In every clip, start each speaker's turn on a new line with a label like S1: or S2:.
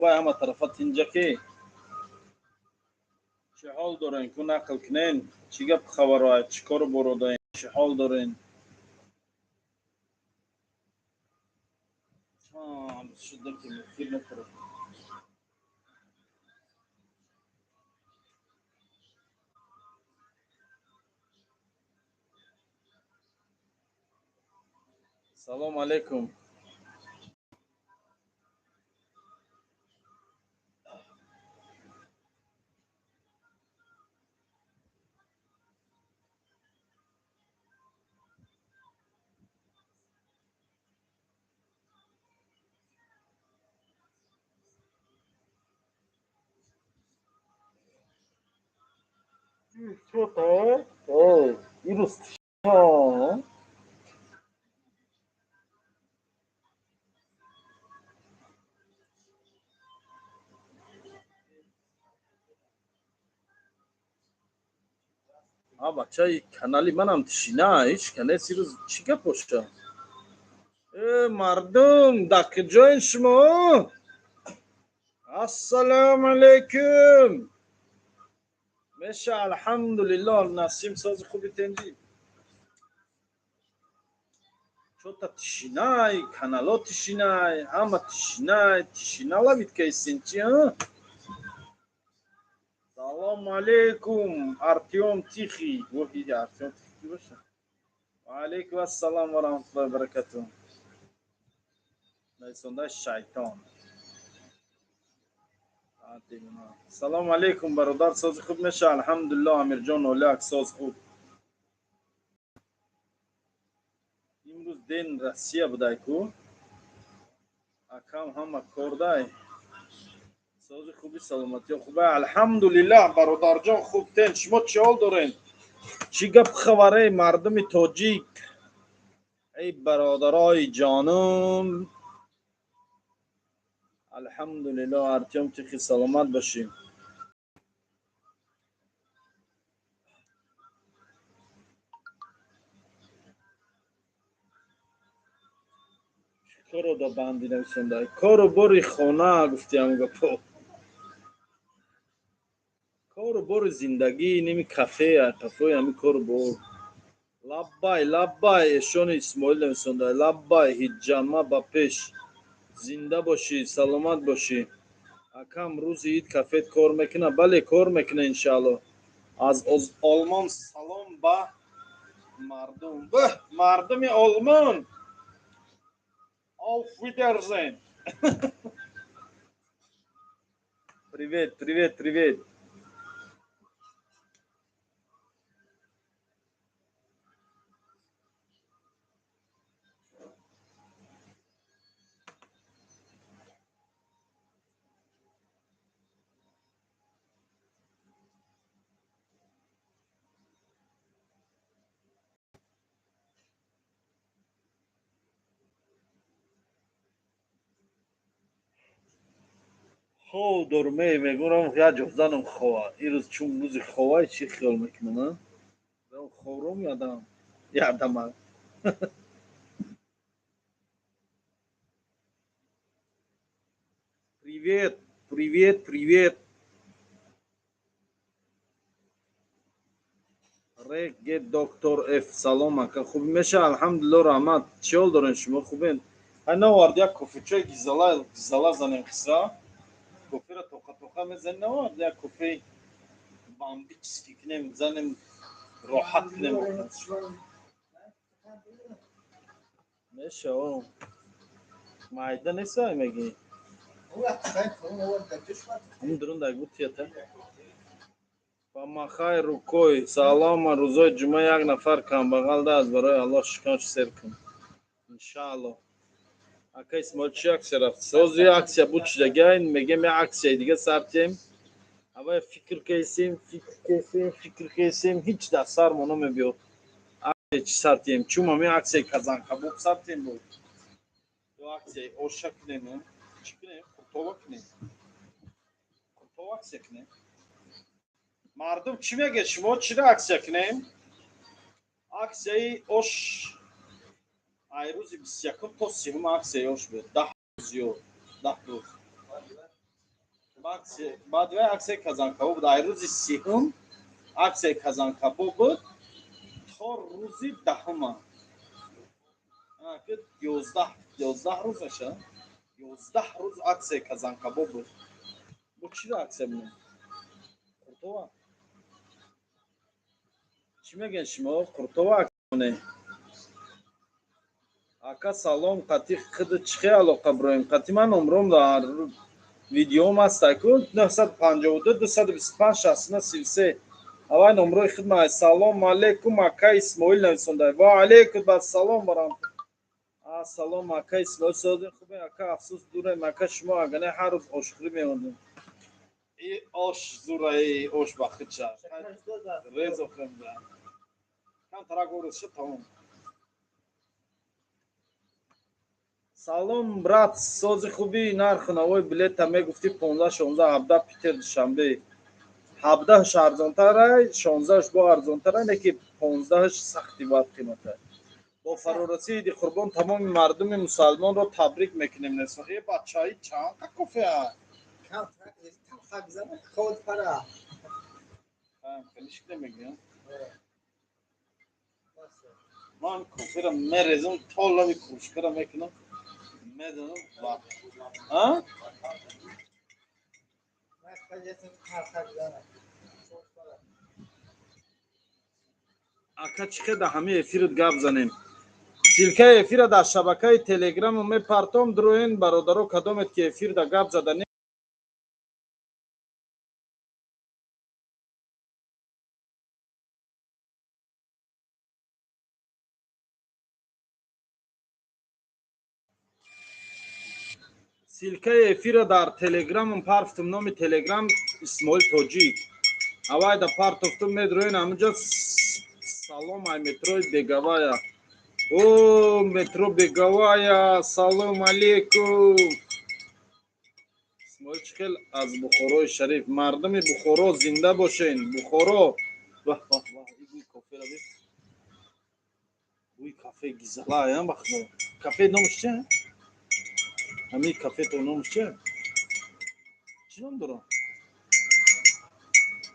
S1: Ҳама тарафа тинҷа ки чӣ ҳол дорен, ку нақл кунен, чӣ гап хабаро, чӣ кору боро даен, чӣ ҳол дорен? Чанд шуда ки муфир накард. Салом алейкум. Что-то, эй, ирус, а бачаи канали манам тишина, ҳеч канес ирӯз чӣ гап боша? Э, мардум, дар куҷоен шумо? Ассалому алайкум. Меша, алҳамдулиллоҳ, насим сози хуби тенҷӣ. Чота тишинай, канало тишинай, ҳама тишинай, тишина ловить кайсин чи, а? Салом алейкум, Артём Тихий. Воҳи, Артём Тихий боша. Ва алейкум ассалом ва раҳматуллоҳи ва баракатуҳ. Найсонда шайтон. Салом алейкум, бародар, сози хуб меша, алҳамдулиллоҳ, Амирҷон Оляк, соз хуб. Имрӯз ден Россия будай ку? Акам ҳама кордай. Сози хуби, саломатиё хуба, алҳамдулиллоҳ, бародарҷон, хуб тен. Шумо чӣ ҳол дорен? Чӣ гап хабаре мардуми тоҷик? Эй бародарои ҷонум. Алҳамдулиллоҳ, Артём Тихий, саломат бошӣ. Корро да банди нависонда. Кору бори хона гуфтиам гапо. Кору бори зиндагӣ, ними кафе, кафеи ҳами кору бор. Лаббай, лаббай, эшони Исмоил нависонда. Лаббай, ҳиҷама ба пеш. Зинда бошӣ, саломат бошӣ. Акам рӯзи ид кафет кор мекуна? Бале, кор мекуна, иншаалло. Аз Олмон салом ба мардум. Баҳ, мардуми Олмон. Auf Wiedersehen. Привет, привет, привет. Хов дорме, мегӯрам як ҷо занам хова. Ирӯз чун рӯзи ховай чӣ хиёл мекунам, а? Ховром ядам. Ядама. Привет, привет, привет. Реге доктор Ф. Салом ака, хуб меша, алҳамдулиллоҳ, раҳмат. Чӣ ҳол дорен шумо, хубен? Ай навард як кофечои гизала, гизала занем хисра. Коферо тоқа тоқа мезанем, навард як кофеи бомбический кунем, занем, роҳат кунем. Меша, о. Майда несай меги. Ҳамун дурун дай буд тията. Помахай рукой. Салом, рӯзои ҷумъа як нафар камбағал да аз барои Аллоҳ шиканш сер кун. Иншааллоҳ. Ака Исмоил, чӣ аксия рафт? Сози аксия буд шудагай, мегем як аксияи дига сартем. Аввал фикр кесем, фикр кесем, фикр кесем, ҳеҷ дар сармо намебиёд. Аксия чӣ сартем? Чум ҳамин аксияи казанкабоб сартем буд. Ё аксияи оша кунем, чӣ кунем? Қуртова кунем. Қуртова аксия кунем. Мардум чӣ мегӯяд? Шумо чиро аксия кунем? Аксияи ош ай рӯзи 21-ум то 30-ум аксияи ош буд. 10 рӯз зиёд. 10 рӯз. Баъд вай аксияи казанкабоб буд. Ай рӯзи 30-ум аксияи казанкабоб буд то рӯзи 10-ума. 11 рӯз меша. 11 рӯз аксияи казанкабоб буд. Бо чиро аксия бинем? Қуртова? Чӣ мегӯед шумо? Қуртова аксия. Ака, салом, қати хиди чӣ хел алоқа бироем? Қати ман номром дар видеом ҳаста ку, 952 225 69 33. Авай номрои хидмат. Салом алейкум, ака Исмоил нависонда. Ва алейкум ассалом барам. Ассалом, ака Исмоил, созин, хубе, ака? Афсӯс, дурем, ака, шумо, агане ҳар рӯз ошхӯрӣ меондем. И ош зураи ош бахича. Резо хӯрда. Камтарак орез шуд, тамом. Салом, брат, сози, хуби? Нарху навои билета мегуфтӣ, 15, 16, 17, Питер, Душанбе. 17-ш арзонтарай, 16-ш бо арзонтарай, не ки 15-ш сахти бад қиматай. Бо фарорасии Иди Қурбон тамоми мардуми мусалмонро табрик мекунем. Несон э бачаи, чанд ка кофе?
S2: Пара.
S1: Хелишк намегӯям. Ман коферо мерезам, то лаби кружкаро мекунам, медонам. А? Ака, чӣ хел дар ҳамаи эфират гап занем? Ссылкаи эфира дар шабакаи Телеграму мепартом, дуроен, бародаро, кадомет ки эфирда гап зада. Ссылкаи эфира дар Телеграмам парфтум, номи Телеграм Исмоил Тоҷик. Авайда партофтум, медроен ҳамунҷа. Салом ай метрои Беговая. О, метро Беговая, салом алейкум. Исмоил, чӣ хел аз Бухорои шариф. Мардуми Бухоро, зинда бошен. Бухоро, ваҳ ваҳ ваҳ, и бӯи кофера бин, бӯи кафе гизала аям, ба худо. Кафе номаш чи? Ҳамин кафето номаш чи? Чӣ ном дорад?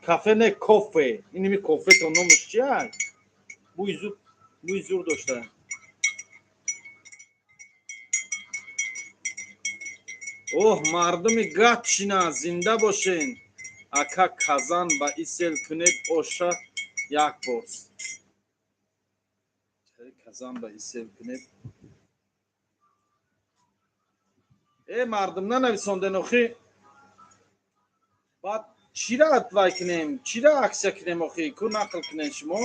S1: Кафе не, кофе. Иними кофето номаш чи? Ай, бӯи зур, бӯи зур дошта. Оҳ, мардуми Гатчина, зинда бошен. Ака, казан ба исел кунед оша як бор. Казан ба исел кунед. Э, мардум нанависонден охи. Баъд чира вай кунем, чира аксия кунем охи? Ку нақл кунем шумо.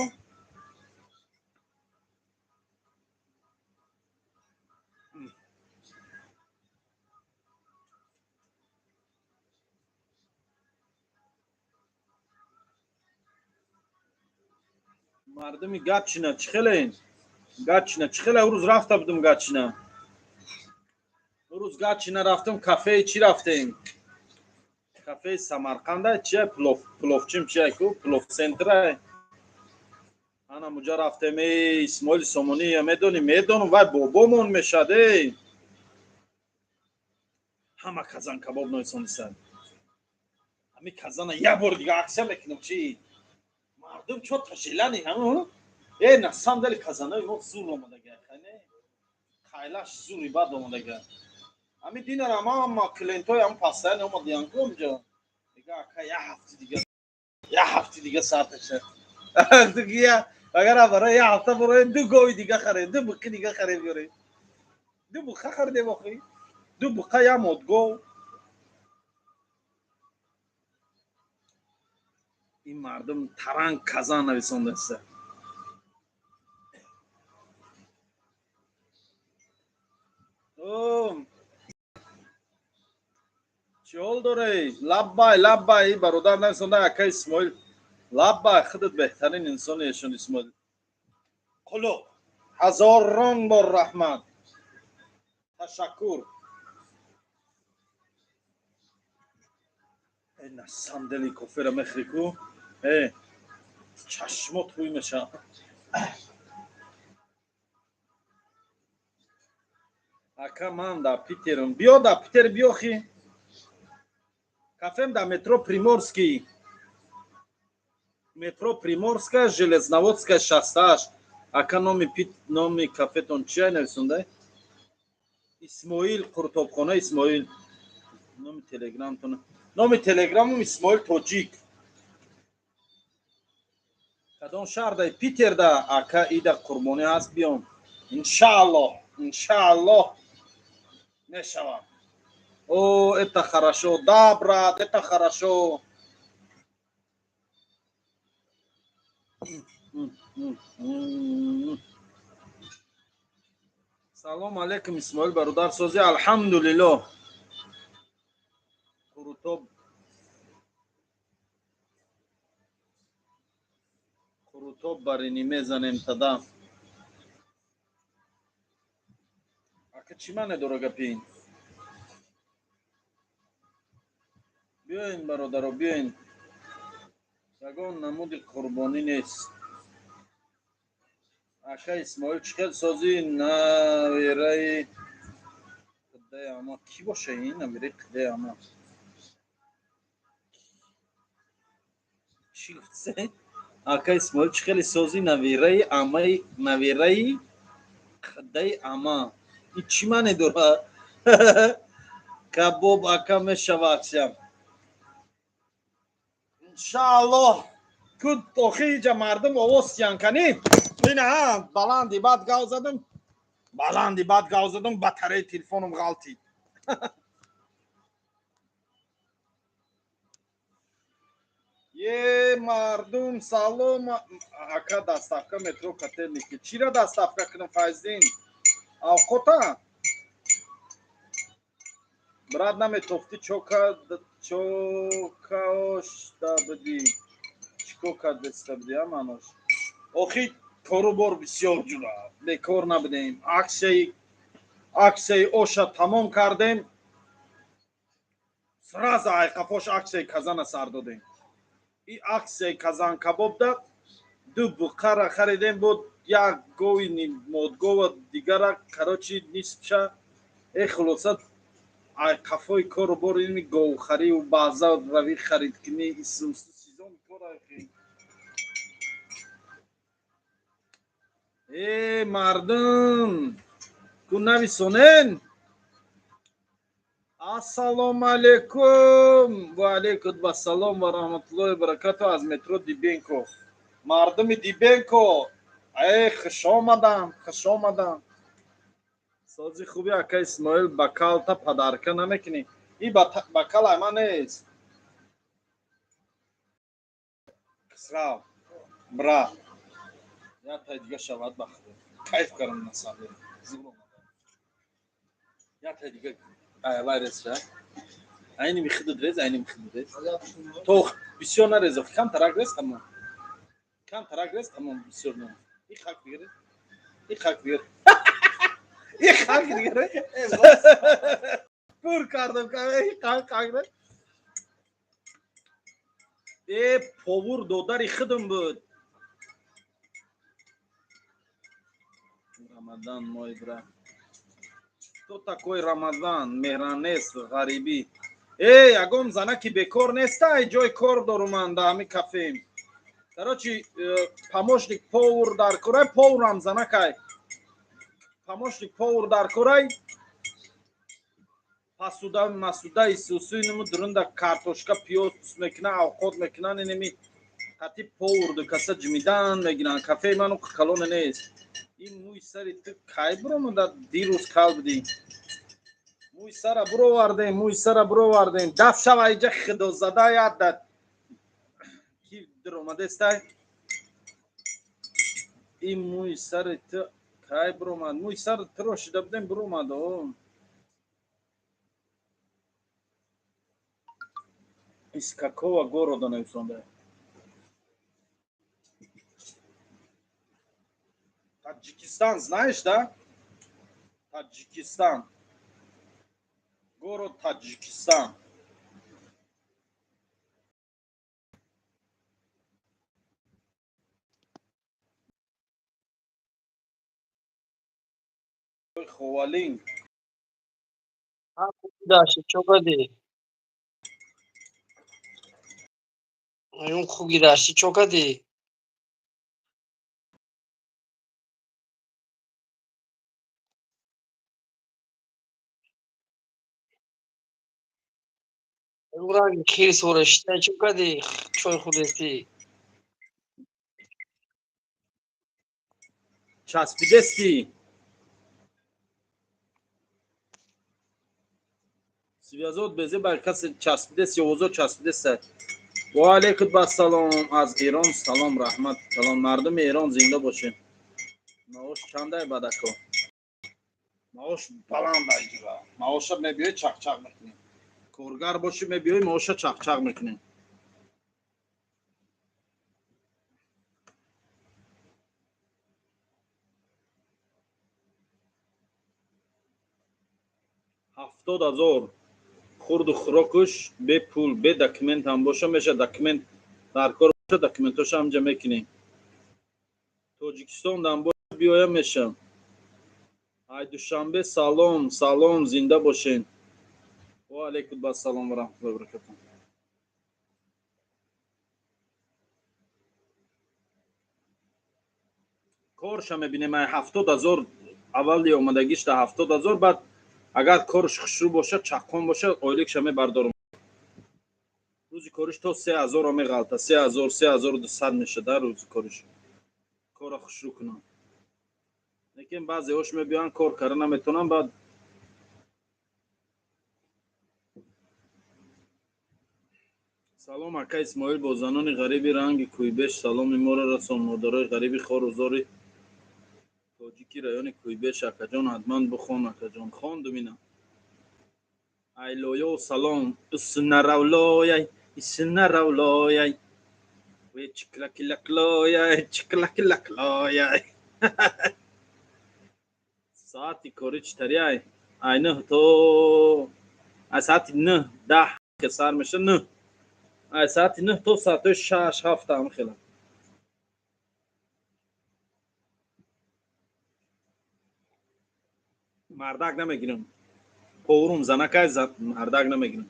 S1: Мардуми Гатчина, чӣ хелен? Гатчина чӣ хеле? Рӯз рафта будум Гатчина. Рӯз Гатчина рафтам, кафеи чӣ рафтем? Кафеи Самарқанда чия, плов, пловчим чия ку, плов центрай. Ана муҷа рафтем. Эй, Исмоили Сомонӣ медонӣ? Медонам, вай бобомон мешад. Эй, ҳама казан кабоб нависонистанд. Ҳами казана як бори дига аксия мекунам. Чӣ, мардум чо ташилани ҳаму? Э, на самом деле казанои мо зур омадага, не, хайлаш зури бад омадага. Ҳами динарам ҳама клиентҳои ҳам постоянно омадиян ку онҷо. Дига, ака, як ҳафти дига, як ҳафти дига сарташа дигия. Агар барои як ҳафта барои ду гови дига харед, ду буқи дига харед, биёред. Ду буқа харидем охи, ду буқа, як модгов. Ин мардум таранг казан нависондаста. О, чӣ ҳол дорӣ? Лаббай, лаббай, бародар нависонда, ака Исмоил, лаббай, худат беҳтарин инсони эшон. Исмоил қулуқ, ҳазорон бор раҳмат, ташаккур. Э, на самом деле кофера мехӯри ку, э, чашмот ҳуй мешавад. Ака, ман дар Питерам, биё дар Питер, биё хи. Кафем дар метро Приморский, метро Приморская, Железноводская, 68. Ака, номи пит, номи кафетон чия нависонда? Исмоил, Қуртобхона Исмоил. Номи телеграмтон? Номи телеграмум Исмоил Тоҷик. Кадом шаҳр дай? Питерда. Ака, ида қурбонӣ ҳаст, биём. Иншааллоҳ, иншааллоҳ, мешавам. О, это хорошо, да, брат, это хорошо. Салом алейкум, Исмоил бародар, созӣ? Алҳамдулиллоҳ. Қурутоб, қурутоб баринӣ мезанем тада. Ака, чӣ маъне дора гапи ин? Биёен, бародаро, биёен, ягон намуди қурбонӣ нест. Ака Исмоил, чӣ хел созӣ? Навераи қиддаи ама кӣ боша ин? Навераи қиддаи ама чӣ гуфтсе? Ака Исмоил, чӣ хеле созӣ? Навераи амаи, навераи қиддаи ама, ин чӣ маъне дорад? Кабоб, ака, мешава акция, иншааллоҳ. Ку охи иҷа мардум овоз сиян канӣ. Ина баланди бад гав задам, баланди бад гав задам, батареи телефоном ғалтид. Е, мардум, салом. Ака, доставка метро Котельники. Чира доставка кунам, Файздин? Авқота, брат, наметофти. Чока чокаош дабдӣ, чико кардеста будӣ аманош? Охи кору бор бисёр ҷура, бекор набудем. Аксияи оша тамом кардем, сразу айқафош аксияи казана сар додем. И аксияи казан кабобда ду буқара харидем, буд як гови модгова, дигара, короче, нисфша. Э, хулоса, айқафои кору бор ини говхариву баъза рави харидкунӣ, сезон кор. Э, мардум, ку нависонен. Ассалому алейкум. Ва алейкум ассалом ва раҳматуллоҳи баракату. Аз метро Дыбенко. Мардуми Дыбенко, э, хуш омадам, хуш омадам. Сози, хуби, ака Исмоил? Бакалта подарка намекунӣ? И бакал ай ман нест. Кисрав, брат, як тай дига шавад, ба худо, кайф кардам, на самом деле. Як тай дига ай рез ша, айни михидуд рез, айни михидуд рез. То бисёр нарез, камтарак рез, тамом, камтарак рез, тамом, бисёр на. И хак дига рез, и хак дига, и хак дига рез. Пур кардам, и хак, хак рез. Э, повур додари худам буд. Рамадан, мой брат. Кто такой Рамадан? Меҳранес ғарибӣ. Э, ягон занаки бекор нестай? Ҷои кор дорум ман да ҳами кафем. Короче, помощник повар дар корай, поварам занакай. Помощник повар дар корай. Пасуда масуда исусу иному дурунда картошка, пиёз мекуна, авқот мекунан, инеми қати повар ду каса ҷимидан мегиранд. Кафеи ману калоне нест. Ин мӯи сари ту кай биромада? Дирӯз кал будӣ. Мӯи сара буровардем, мӯи сара буровардем. Даф шава иҷа, худозада яда ки диромадестай. Ин мӯи сари ту кай биромад? Мӯи сари туро шида будем, биромад. О, из какого города нависонда? Таджикистан, знаешь, да? Таджикистан. Город Таджикистан. Ховалинг.
S2: Даши, чо кардӣ? Аюн хуги дашти чо кардӣ? Ранги хирс ворашта чо кардӣ? Чой хӯрдестӣ?
S1: Часпидести? Связот безе бар касе часпидест, ёвозо часпидест. Ва алейкум ассалом, аз Эрон салом, раҳмат. Салом, мардуми Эрон зинда бошед. Маош чандай бадако? Маош баланд айҷура. Маоша мебиёй чақчақ мекунем. Коргар бошӣ мебиёй маоша чақчақ мекунем. 70 000 хурду хӯрокуш бепул, бе документ ҳам боша меша, документ дар кор боша, документоша ҳамҷа мекунем. Тоҷикистон дам боша биёя меша. Ай Душанбе салом, салом, зинда бошен. Ва алейкум ассалом ва раҳматуллоҳи ва баракатуҳ. Корша мебинем, ай 70 000 аввали омадагиш да 70 000, баъд агар корш хушрӯ бошад, чаққон бошад, ойликша мебардорам. Рӯзи кориш то 3000-ро меғалта, 3000, 3200 мешада рӯзи кориш. Кора хушрӯ кунам. Лекин баъзеҳош мебиёянд, кор карда наметавонанд, баъд Салом, ака Исмоил, бо занони ғариби ранги Кӯйбеш саломи моро расон, модарои ғариби хору зори тоҷики райони Кӯйбеш. Акаҷон, ҳатман бихон, акаҷон. Хондум ина. Айлоё салом. Уснарав-лояй, иснарав-лояй. Ве чиклакилаклояй, чиклакилаклояй. Соати корӣ читариай? Ай 9 то ай соати 9, 10 ки сар меша, 9. Ай соати 9 то соатҳои 6, 7 ҳам хела. Мардак намегирам. Поварум занакай, мардак намегирам.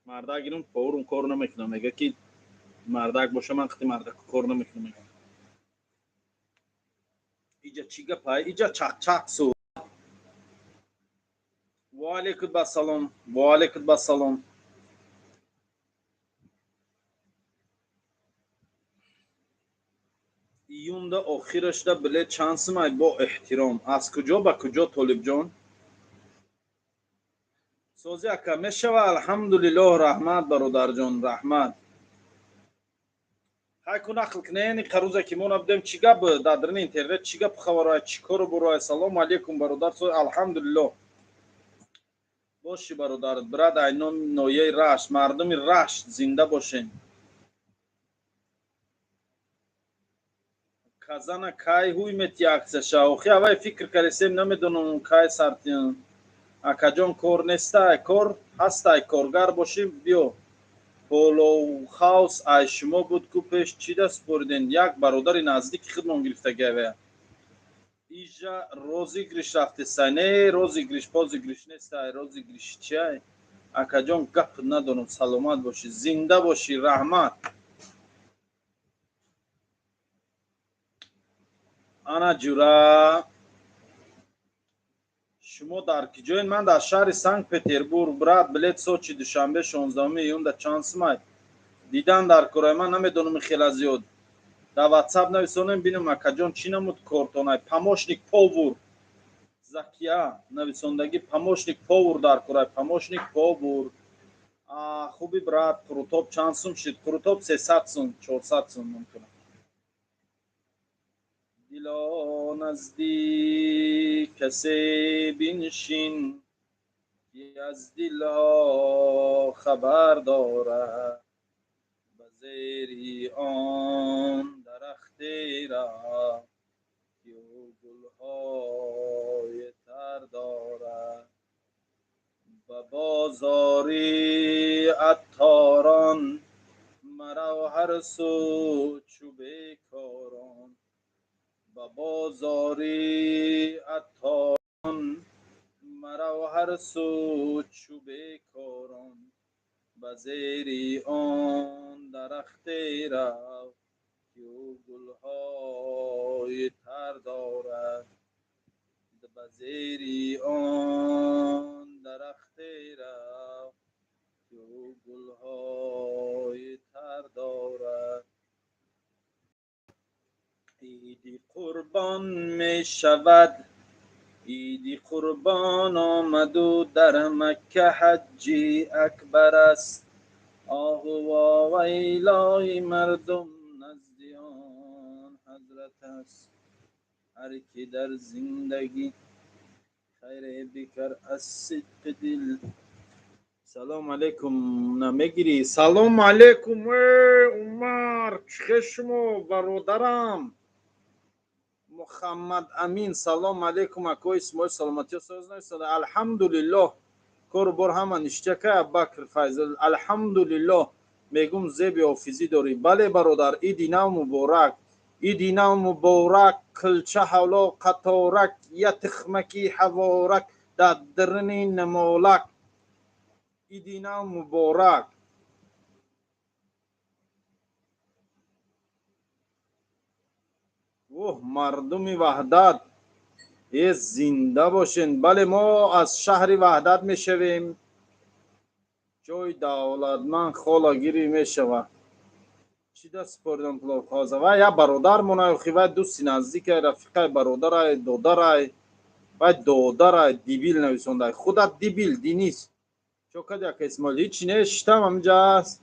S1: Мардак гирам, поварум кор намекунам. Мега ки мардак боша, ман қити мардак кор намекунам. Мега. Иҷа чӣ гапай? Иҷа чақчақ су. Ва алейкум ассалом. Ва алейкум ассалом. Июнда охирашда билет чанд сумай, бо эҳтиром? Аз куҷо ба куҷо, Толибҷон? Сози, ака, мешава, алҳамдулиллоҳ, раҳмат, бародарҷон, раҳмат. Ҳай ку нақл кунен, қаруза ки мо набудем, чӣ гап дар дарини интернет, чӣ гап хабарай, чӣ кору бурай? Салому алейкум, бародар. Алҳамдулиллоҳ. Боши, бародар, брат, ай номи ноҳияи Рашт, мардуми Рашт зинда бошен. Казана кай ҳуй мети аксияша? Охи аввай фикр кардесем, намедонам кай сартиям. Акаҷон, кор нестай? Кор ҳастай, коргар бошӣ биё. Половхаус ай шумо буд ку пеш, чӣ даст супориден? Як бародари наздики худмон гирифтагиавая. Ижа розыгрыш рафтесай? Не, розыгрыш позыгрыш нестай, розыгрыш чиай? Акаҷон, гап надорам, саломат бошӣ, зинда бошӣ, раҳмат. Ана ҷура, шумо дар киҷоед? Ман дар шаҳри Санкт Петербург, брат. Билет Сочи Душанбе 16 июнда чанд сумай? Дидан дар корай, ман намедонам хела зиёд. Дар Ватсап нависонем, бинам, акаҷон, чӣ намуд кортонай. Помощник повар, Закия нависондагӣ, помощник повар дар корай, помощник повар. Хуби, брат, қурутоб чанд сум шид? Қурутоб 300 сум, 400 сум мумкин. Дило, назди касе биншин, ки аз дилҳо хабар дорад, ба зери он дарахтеро, ки ӯ гулҳои тар дорад, ба бозори атторон марав ҳар сӯ чу бекорон, ба бозори атторон марав ҳар сӯ чу бекорон, ба зери он дарахте рав, ки ӯ гулҳои тар дорад. Ба зери он дарахте рав, ки ӯ гулҳои тар дорад. Иди Қурбон мешавад, Иди Қурбон омаду дар Макка ҳаҷҷи акбар аст. Оҳу вовайлои мардум назди он ҳазрат аст. Ҳар ки дар зиндагӣ хайре бикар аз сидқи дил. Салом алейкум, намегирӣ? Салом алейкум, э Умар, чӣ шумо, бародарам? Мухаммад Амин, салом алейкум, акои Исмоил, саломатиё соз нависада. Алҳамдулиллоҳ, кору бор ҳама ништяка. Аббакр Файзал, алҳамдулиллоҳ. Мегум, зеби ҳофизӣ дорӣ. Бале, бародар, иди нав муборак, иди нав муборак. Килча ҳало қаторак, я тухмаки ҳаворак, дар дарни намолак. Иди нав муборак. Оҳ, мардуми Ваҳдат, э зинда бошен. Бале, мо аз шаҳри Ваҳдат мешавем. Ҷои давлатманд холагирӣ мешавад. Чӣ даст супоридам пуловхоза? Вай як бародар монай, охи, вай дӯсти наздикай, рафиқай, бародарай, додарай, вай додарай. Дибил нависондай, худат дибил, Денис. Чо кади, ака Исмоил? Ҳичи не, шитам ҳаминҷа аст.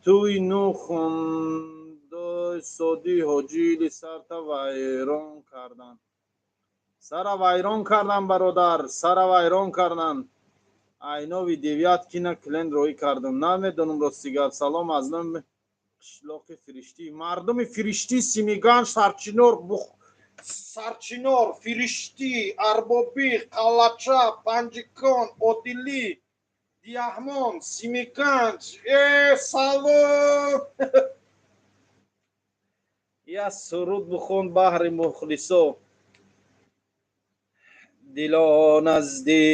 S1: Туй ну хондой соди ҳоҷили сарта вайрон кардан. Сара вайрон кардан, бародар, сара вайрон кардан. Айнови Девяткина клиент роҳӣ кардам. Намедонам, рости гап. Салом аз номи қишлоқи Фириштӣ. Мардуми Фириштӣ, Симиган, Сарчинор, Сарчинор, Фириштӣ, Арбобӣ, Қалача, Панҷикон, Одилӣ, Диаҳмон, Симиганҷ, э салом. Я суруд бухон баҳри мухлисо. Дило, назди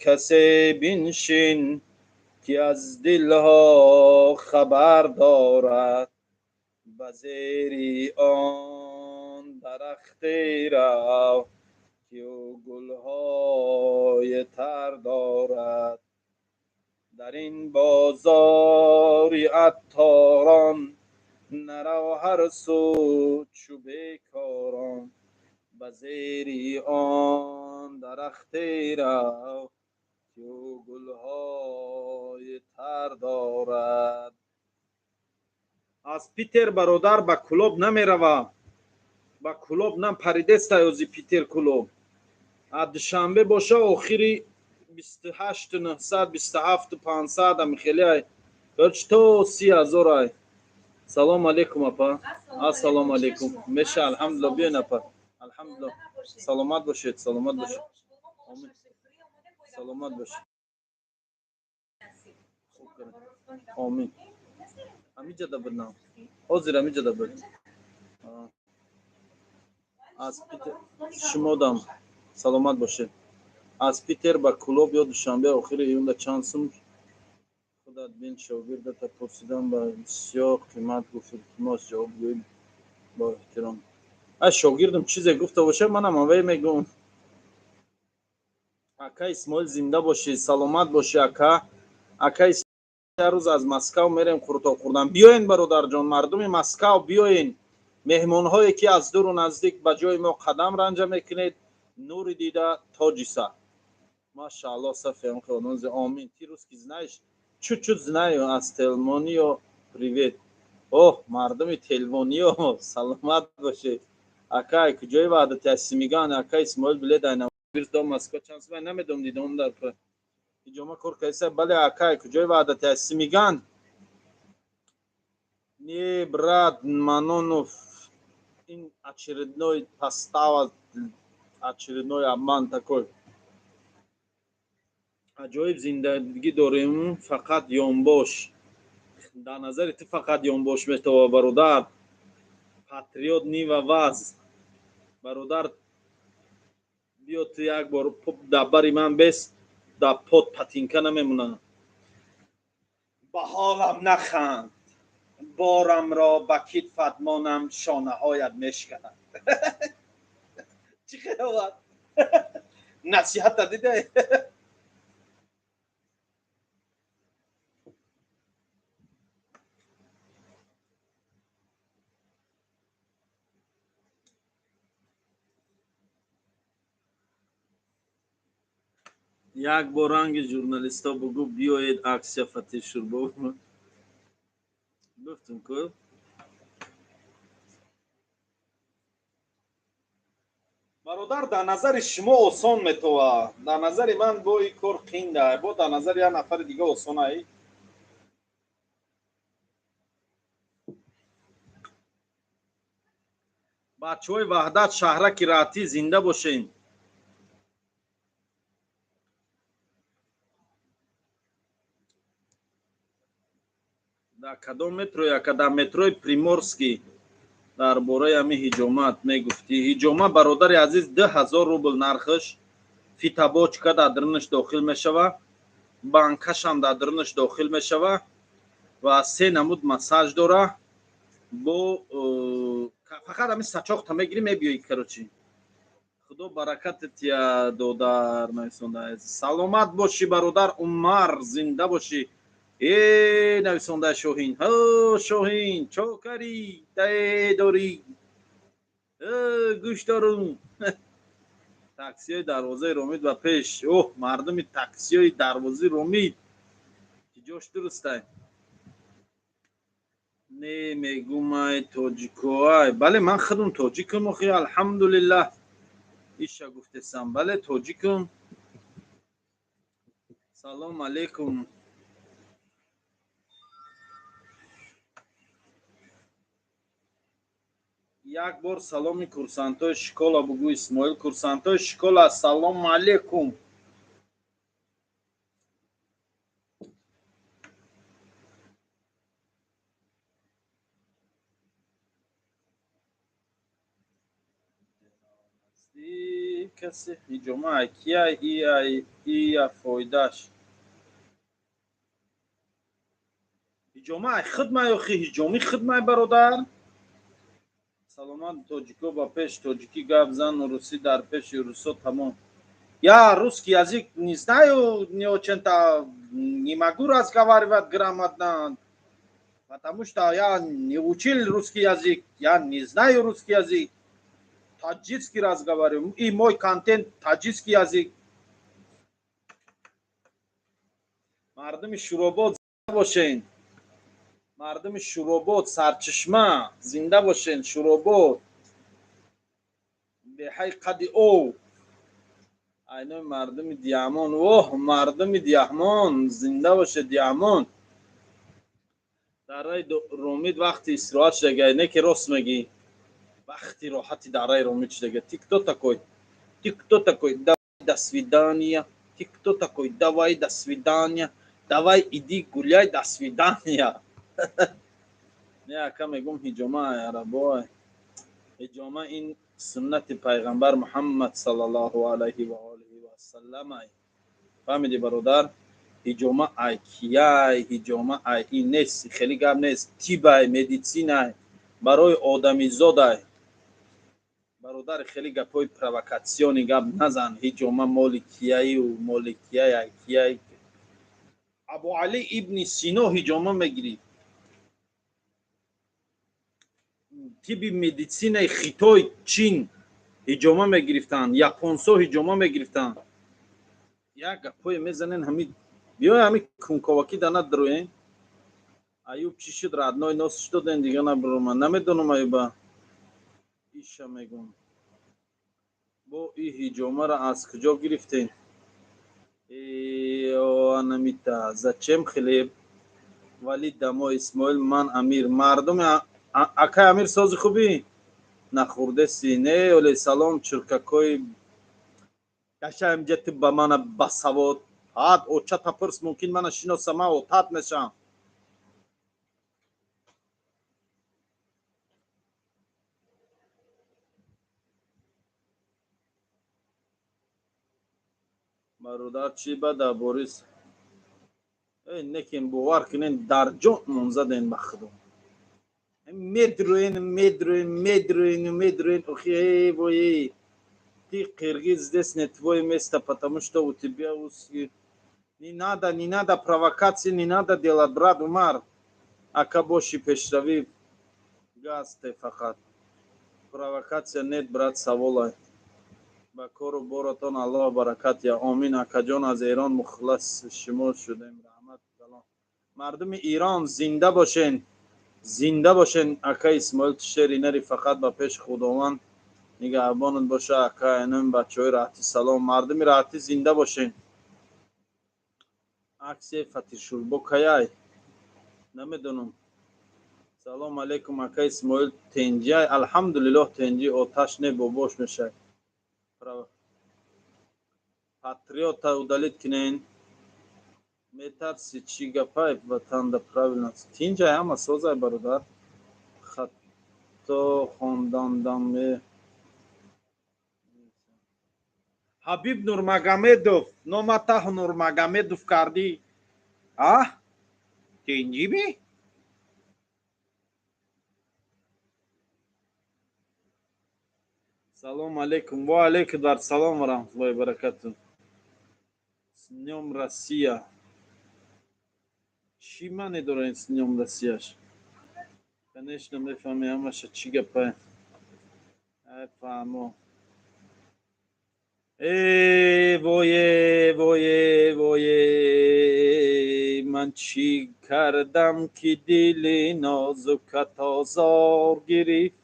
S1: касе биншин, ки аз дилҳо хабар дорад. Ба зери он дарахте рав, ки ӯ гулҳои тар дорад. Дар ин бозори атторон нарав ҳар сӯ чу бекорон. Ба зери он дарахте рав, ки ӯ гулҳои тар дорад. Аз Питер, бародар, ба Кулоб намерава, ба Кулоб нам паридеста ёзи Питер Кулоб. А Душанбе боша, охири 28 900, 27 500, амихелиай, короче, то 30 000 ай. Салом алейкум, апа. Ассалому алейкум. Меша, алҳамдулилла. Биён, апа. Алҳамдулилла, саломат бошед, саломат бошед. Омин, саломат бошед. Хуб, омин. Ҳамиҷада буд, нам ҳозир ҳамиҷада буд. Аз Питер шумодам, саломат бошед. Аз Питер ба Кулоб ё Душанбе охири июнда чанд сум, худат бин. Шогирдата пурсидам, ба бисёр қимат гуфт. Илтимос, ҷавоб гӯй, бо эҳтиром. А шогирдам чизе гуфта бошад, манам аввай мегӯм. Ака Исмоил, зинда бошӣ, саломат бошӣ, ака. Ака, рӯз аз Москав мерем қурутоб хӯрдан. Биёен, бародарҷон, мардуми Москав, биёен. Меҳмонҳое, ки аз дуру наздик ба ҷои мо қадам ранҷа мекунед, нури дида, тоҷи сар. Машаалло, сафиам. Омин. Ты русский знаешь? Чуть-чуть знаю. Аз Телмонио привет. Оҳ, мардуми Телмонио, саломат бошед. Акай, куҷои Ваҳдати? Аз Симиган. Ака Исмоил, билет айнабирс до Москва чанд сумай? Намедонам, дидом дар иҷома кор кардиса. Бале, акай, куҷои Ваҳдати? Аз Симиган. Не, брат, Манонов ин очередной подстава, очередной обман такой. Аҷоиб зиндагӣ дорем, фақат ёнбош. Дар назари ту фақат ёнбош метова, бародар. Патриот Нива ваз, бародар, биё, ту як бор дар бари ман бес, дар под патинка намемонад. Ба ҳолам наханд. Борамро ба китфат монам, шонаҳоят мешканад. Чӣ хеловат? Насиҳата дида? Як бор ранги журналистҳо бугӯ, биёед аксия фатир шурбо. Гуфтум ку. Бародар, дар назари шумо осон метова, дар назари ман бо и кор қинда, бо дар назари як нафари дига осонай. Бачаҳои Ваҳдат, шаҳраки Раҳатӣ, зинда бошен. Дар кадом метро? Яка дар метрои Приморский. Дар бораи ҳамин ҳиҷомат мегуфтӣ. Ҳиҷома, бародари азиз, 2000 рубл нархаш. Фитобочка дар дарунаш дохил мешава, банкашам дар дарунаш дохил мешава ва се намуд массаж дора. Бо фақат ҳамин сачоқта мегирӣ, мебиёӣ, короче. Худо баракатат я додар нависонда. Саломат бошӣ, бародар Умар, зинда бошӣ. Э, нависонда Шоҳин. Ҳо, Шоҳин, чокарӣ дае дорӣ, гӯш дорум. Таксиҳои дарвозаи Ромид ба пеш. Оҳ, мардуми таксиҳои дарвозаи Ромид, ки ҷош дурустай. Не, мегумай тоҷикоай. Бале, ман худум тоҷикам охи, алҳамдулиллаҳ. Иша гуфтесам, бале, тоҷикам. Салом алейкум. Як бор саломи курсантҳои школа бугӯ, Исмоил. Курсантҳои школа, ассалому алейкум. Касе ҳиҷома ай кияй, ияй ия фоидаш? Ҳиҷома ай хидмай охи, ҳиҷоми хидмай, бародар. Саломат, тоҷико ба пеш. Тоҷикӣ гап зан, русӣ дар пеши русо тамом. Я русский язык не знаю, не очень-то не могу разговаривать грамотно, потому что я не учил русский язык, я не знаю русский язык. Таджикский разговариваю, и мой контент таджикский язык. Мардуми Шуробод бошен. Мардуми Шуробод, Сарчашма, зинда бошен. Шуробод, беҳай қади ов. Айнои мардуми Диамон. Воҳ, мардуми Диамон, зинда боше Диамон. Дараи Ромид вақти истироҳат шудага. Не ки рост мегӣ, вақти роҳати дараи Ромид шудага. Ты кто такой? Ты кто такой? Давай, до свидания. Ты кто такой? Давай, до свидания. Давай, иди гуляй, до свидания. Не, ака, мегум, ҳиҷома арабой. Ҳиҷома ин суннати пайғамбар Муҳаммад саллаллоҳу алайҳи ва олиҳи васаллам ай. Фаҳмиди, бародар? Ҳиҷома ай кияй, ҳиҷома ай ин нест, хеле гап нест. Тибай, медицинай, барои одамизодай. Бародар, хеле гапҳои провокатсионӣ гап назан. Ҳиҷома моли кияю, моли кияй, ай кияй? Абу Али ибни Сино ҳиҷома мегирифт. Тиби медицинаи Хитой, Чин ҳиҷома мегирифтанд, японсо ҳиҷома мегирифтанд. Як гапҳое мезанен, ҳами биёй, ҳами кунковакӣ да надроен. Аюб чӣ шуд, родной? Носиш доден, дига набуромад. Намедонам Аюба. Иша мегум, бо и ҳиҷомаро аз куҷо гирифтен? Анамита, зачем хлеб? Вали дамо, Исмоил, ман Амир. Мардуми акай Амир, сози хубӣ нахӯрдеси? Не, оле. Салом, чиркакҳои кашаимҷа. Ту ба мана басавод ҳад очата пурс, мумкин мана шиноса, ман отат мешавам. Бародар, чӣ бада, Борис? Э, некин, бовар кунен, дар ҷон монзаден ба худо. Медруен, медруен, медруен, медруен. Охи, эй, вой, ты киргиз, здесь не твое место, потому что у тебя узкий. Не надо, не надо провокации, не надо делать, брат Умар. Ака боши пешравӣ гасте фақат. Провокация нет, брат, саволай. Ба кору боротон Аллоҳ баракат я. Омин, акаҷон, аз Эрон мухлис шумо шудем. Раҳмат калон. Мардуми Ирон зинда бошен. Зинда бошен, ака Исмоил, шери нари, фақат ба пеши Худованд нигаҳбонат боша, ака. Инам бачаҳои раҳати салом. Мардуми раҳатӣ зинда бошен. Аксияи фатиршурбо каяй? Намедонам. Салом алейкум, ака Исмоил, тенҷай? Алҳамдулиллоҳ, тенҷи, оташ не, бобош мешай. Патриота удалить кинен. Метарси, чӣ гапай, ватанда правильно. Тинҷай, ҳама созай, бародар. Хато хондандам. Ҳабиб Нурмагомедов, номата Нурмагомедов кардӣ? А? Тинҷиби? Салом алейкум. Ва алейкум дар салом ва раҳматуллоҳи баракату. С днём Россия. Чӣ маъне дорад ин с днём Россияш? Конечно, мефаҳми ҳамаша, чӣ гапай. Ай фаҳмо. Э, вое, вое, вое, ман чӣ кардам, ки дили нозукат озор гирифт?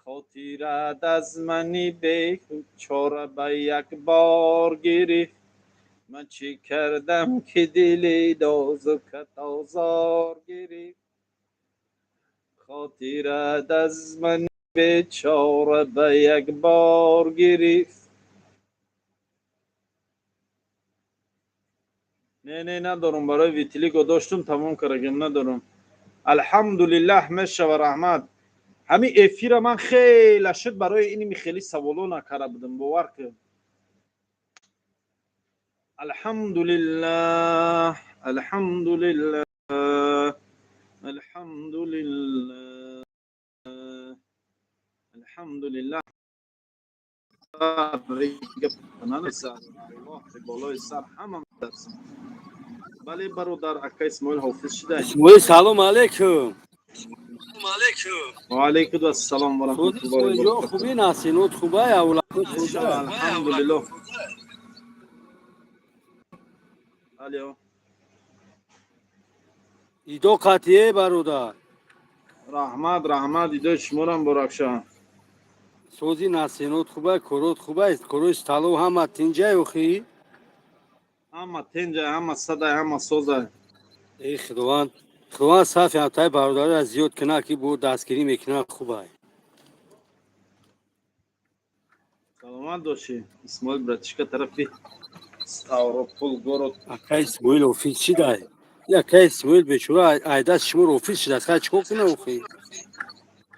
S1: Хотират аз мани бечора ба як бор гирифт. Ман чӣ кардам, ки дили нозукат озор гирифт? Хотират аз мани бечора ба як бор гирифт. Не, не, надорум. Барои витилиго доштум, тамом карагем, надорум. Алҳамдулиллаҳ, мешава, раҳмат. Ҳамин эфира ман хеле шуд барои иними хеле саволо накарда будам, бовар кун. Алҳамдулиллаҳ, алҳамдулиллаҳ, алҳамдулиллаҳ, алҳамдулиллаҳ. Болои сар ҳама дарсам. Бале, бародар, ака Исмоил ҳофиз шидай.
S3: Исмоил, салом алейкум.
S1: Ва алейкум ассалом ва раҳматуллоҳи ва баракатуҳ.
S3: Хубӣ, насинот хубай, авлодот хубай?
S1: Алҳамдулиллоҳ. Алё.
S3: Идо қатъие, бародар.
S1: Раҳмат, раҳмат, идои шуморам боракша.
S3: Сози, насинот хубай, корот хубай, корои сталов ҳама тинҷай охи?
S1: Ҳама тенҷай, ҳама садай, ҳама созай.
S3: Эй Худованд, Худованд сафи ҳамтай бародарро зиёд кунад, ки бо дастгирӣ мекунад, хубай.
S1: Саломат бошӣ, Исмоил братишка, тарафи Ставропол город.
S3: Ака Исмоил офис чидай? Ака Исмоил бечора айдаст шуморо офис шидааст, хай чикор кунад охи?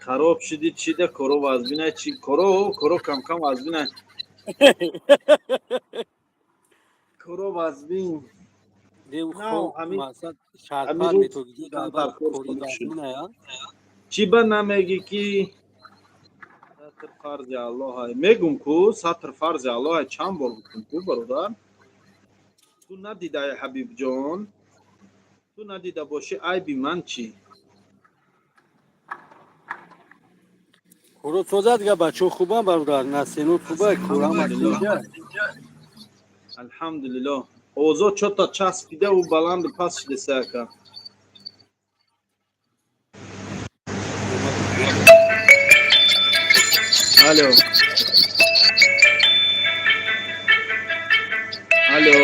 S1: Хароб шиди, чида коро вазбинай, чи коро, коро камкам вазбинай. Коро вазбин.
S3: Шарпар метогиди кори вазбиная?
S1: Чӣ ба намегӣ, ки сатр фарзи Аллоҳ? Мегум ку, сатр фарзи Аллоҳ, чанд бор гуфтум ку, бародар. Ту надидай, Ҳабибҷон, ту надида бошӣ, айби ман чӣ?
S3: Коро созад га, бачо хубам, бародар, насинот хубай, корама?
S1: Алҳамдулиллоҳ. Овозо чота часпида, ӯ баланду паст шидеса, ака. Алло, алло.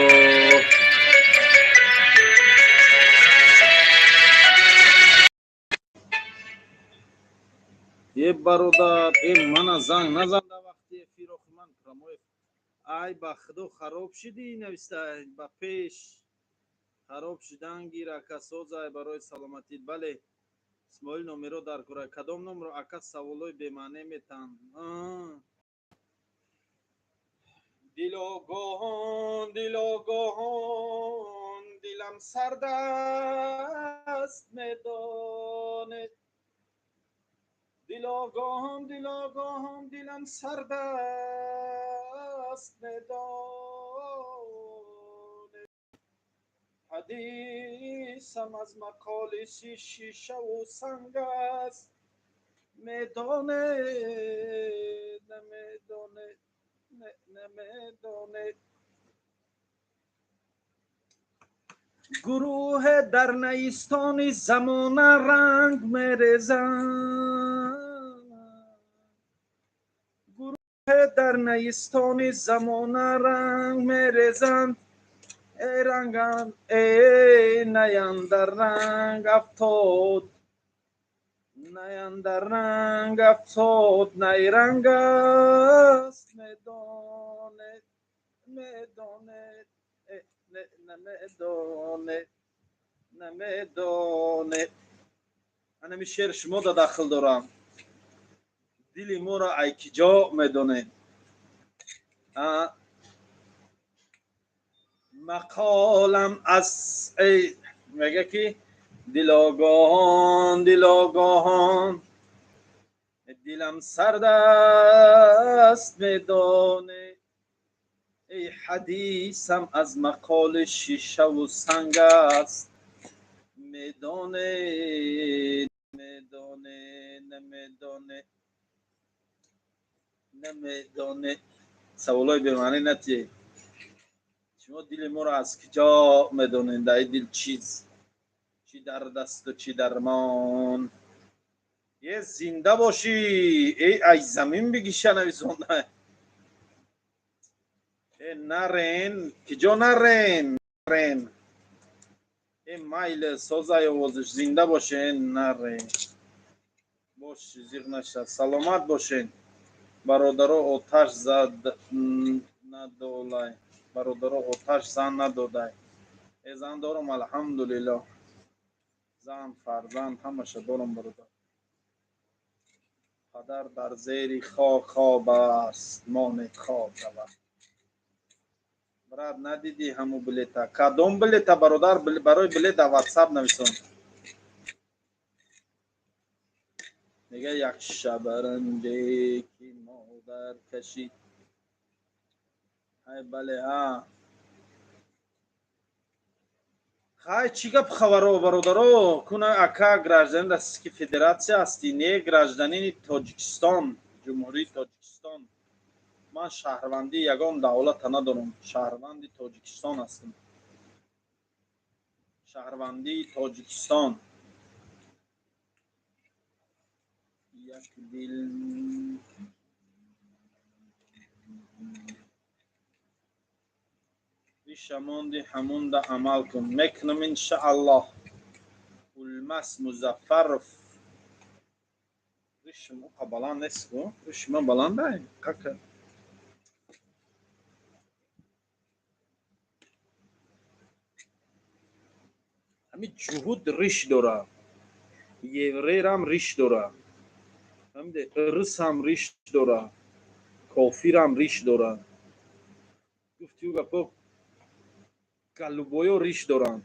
S1: Е, бародар, е, мана занг назан дар вақти эфир, охи ман прямой. Ай, ба худо, хароб шидӣ, нависта ба пеш. Хароб шидан гир, ака, созай, барои саломатит. Бале, Исмоил, номеро дар кора. Кадом номро, ака? Саволои бемаъне метаҳанд. Дилогоҳон, дилогоҳон, дилам сард аст, медонед. Дилогоҳам, дилогоҳам, дилам сард аст, медонед. Ҳадисам аз мақоли шишаву санг аст, медонед, намедонед, намедонед. Гурӯҳе дар наистони замона ранг мерезанд, гурӯҳе дар наистони замона ранг мерезанд. Эй рангам, эй наяндар ранг афтод, наяндар ранг афтод, найранг аст, медонед, медонед, намедонед, намедонед. Анами шеър шумо да дахл дорам. Дили моро ай киҷо медонед? Мақолам аз эй мега ки дилогоҳон, дилогоҳон, дилам сард аст, медонед. Эй ҳадисам аз мақоли шишаву санг аст, медонед, медонед, намедонед, намедонед. Саволҳои бемаънӣ натиҳед. Шумо дили моро аз киҷо медонед? Дар дил чиз чӣ дард асту чӣ дармон? Е зинда бошӣ, эй ай замин бигиша нависонда. Э нарен, киҷо нарен, нарен. Э майли созай овозиш, зинда бошен, нарен. Бош, зиғ наша. Саломат бошен. Бародаро оташ зад надолай. Бародаро оташ зан надодай. Э зан дорам, алҳамдулиллоҳ. Зан, фарзанд ҳамаша дорам, бародар. Падар дар зери хок хоб аст, монед хоб равад. Брат, надидӣ ҳаму билета? Кадом билета, бародар? Барои билет дар WhatsApp нависон. Мега як шабаранде ки модар кашид. Ай бале, ҳа. Хай, чӣ гап хабаро, бародаро? Куна ака гражданин Российской Федерация ҳастӣ? Не, гражданини Тоҷикистон, Ҷумҳурии Тоҷикистон. Ман шаҳрвандии ягон давлата надорам, шаҳрванди Тоҷикистон ҳастам. Шаҳрвандии Тоҷикистон. Як дил бишамонди ҳамунда амал кун. Мекунам иншааллоҳ. Улмас Музаффаров. Ришим уқа баланд нест ку? Риши ман баландай? Кака? Ҳамин ҷуҳуд риш дора, еврейрам риш дора, фаҳмиде, русам риш дора, кофирам риш дора. Гуфти ӯ гапо галубоё риш доранд,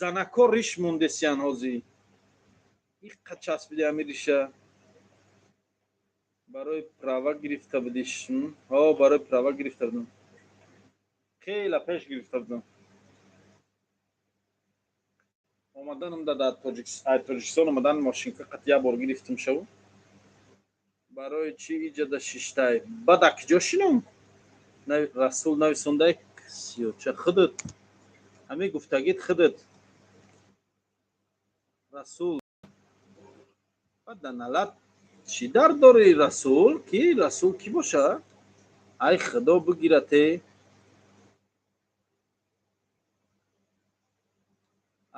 S1: занако риш мондесиян. Ҳозир иққа часпиди ҳамин риша. Барои права гирифта будиш? Ҳо, барои права гирифта будам, хела пеш гирифта будам. Омаданам да дар Тоҷикистон омадан мошинка қат як бор гирифтам шаву. Барои чӣ иҷада шиштай? Баъд а киҷо шином? Расул нависондай сиёча худат. Ҳамин гуфтагит худат. Расул. Баъд да налат чӣ дард дори Расул? Ки Расул кӣ боша? Ай худо бигирате.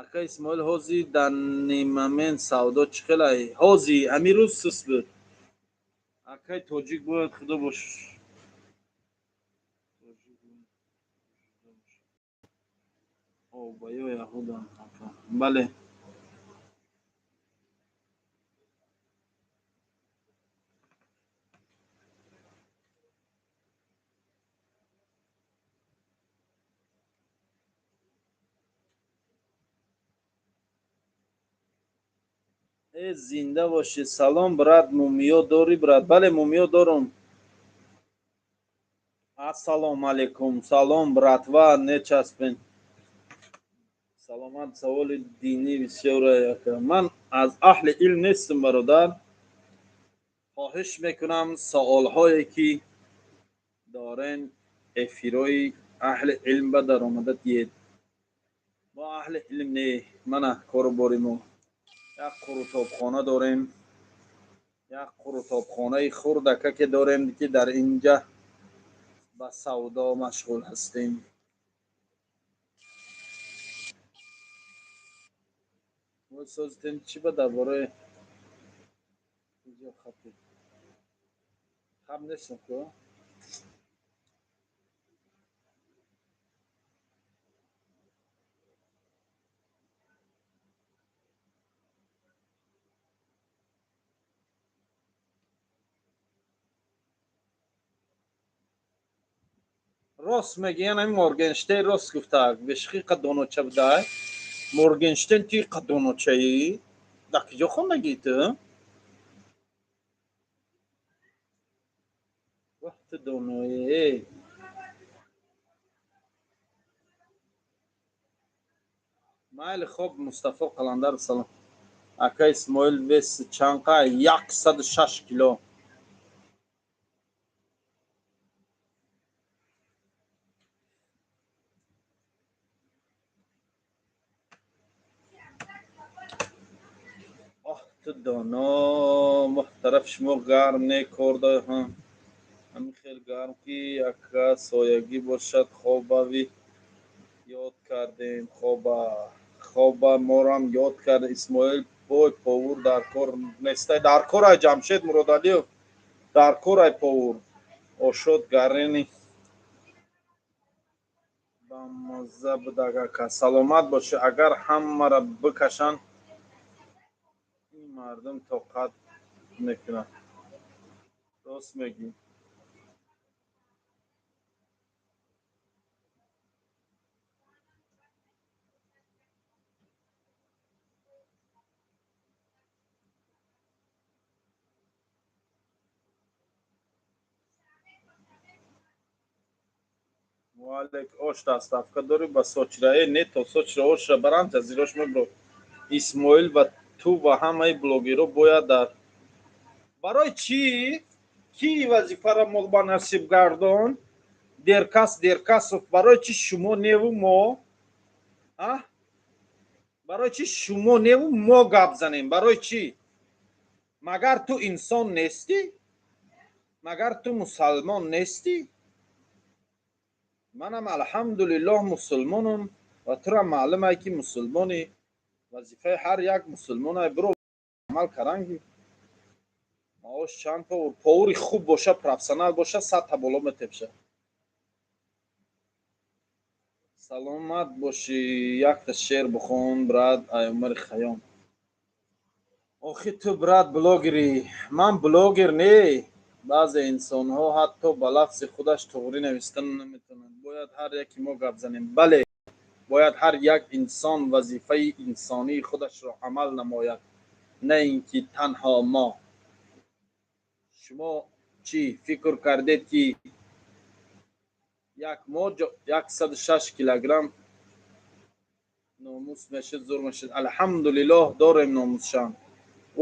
S1: Ака Исмоил, ҳозир дар нимамен савдо чӣ хелай? Ҳозир ҳамин рӯз сус буд. Акай тоҷик бояд худо бош. Ба ё яҳудам ака. Бале. Э, зинда бошӣ. Салом, брат, мумиё дорӣ, брат? Бале, мумиё дорум. Ассалому алайкум. Салом, братва, нечаспен. Саломат. Саволи динӣ бисёр ака. Ман аз аҳли илм нестам, бародар. Хоҳиш мекунам, саволҳое ки дорен, эфирои аҳли илм ба даромада диед. Мо аҳли илм не. Мана кору бори мо. Як қурутобхона дорем, як қурутобхонаи хурдака ки дорем, ки дар инҷа ба савдо машғул ҳастем. Созитен чӣ ба дар бораи хапи хаб нестам ку. Рост мегӯян, ами Моргенштейн рост гуфтаак. Бешхи қадоноча будай Моргенштейн. Ти қадоночаӣ дар киҷо хондагӣ ту? Вах, ту доноe. Майли, хоб. Мустафо Қаландар, салом, ака Исмоил. Вес чанқа? 106 кило. Оҳ, ту доно. Тараф шумо гарм не кор да? Ҳамин хел гарм, ки ака соягӣ бошад. Хобави ёд кардем, хоба, хоба морам ёд кард. Исмоил бой, повур дар кор нестай? Дар корай, Ҷамшед Муродалиев, дар корай повур. Ошод гарени бамазза будаг, ака. Саломат бошӣ. Агар ҳамаро бикашанд, ин мардум тоқат мекунад. Рост мегӯӣ. Ваалек. Ош доставка дорӣ ба Сочира? Э, не, то Сочира ошра барам, ҷазирош мебро. Исмоил ва ту ва ҳамаи блогерҳо бояд дар барои чӣ? Ки вазифаро мо ба насиб гардон? Деркас Деркасов, барои чӣ шумо неву мо? А, барои чӣ шумо неву мо гап занем? Барои чӣ? Магар ту инсон нестӣ? Магар ту мусалмон нестӣ? Манам, алҳамдулиллоҳ, мусулмонам ва тура маълумае, ки мусулмонӣ. Вазифаи ҳар як мусулмонае биро амал каранги. Маош чанд повур? Повури хуб боша, профессионал боша, 100-та боло метепша. Саломат бошӣ. Якта шеър бихон, брат. Ай Умари Хайём. Охи ту, брат, блогерӣ. Ман блогер не. Баъзе инсонҳо ҳатто ба лафзи худаш туғрӣ нависта наметавонанд. Бояд ҳар яке мо гап занем. Бале, бояд ҳар як инсон вазифаи инсонии худашро амал намояд, на ин ки танҳо мо. Шумо чӣ фикр кардед, ки як мо 106 килограмм номус мешуд, зур мешуд. Алҳамдулиллоҳ, дорем номусшам.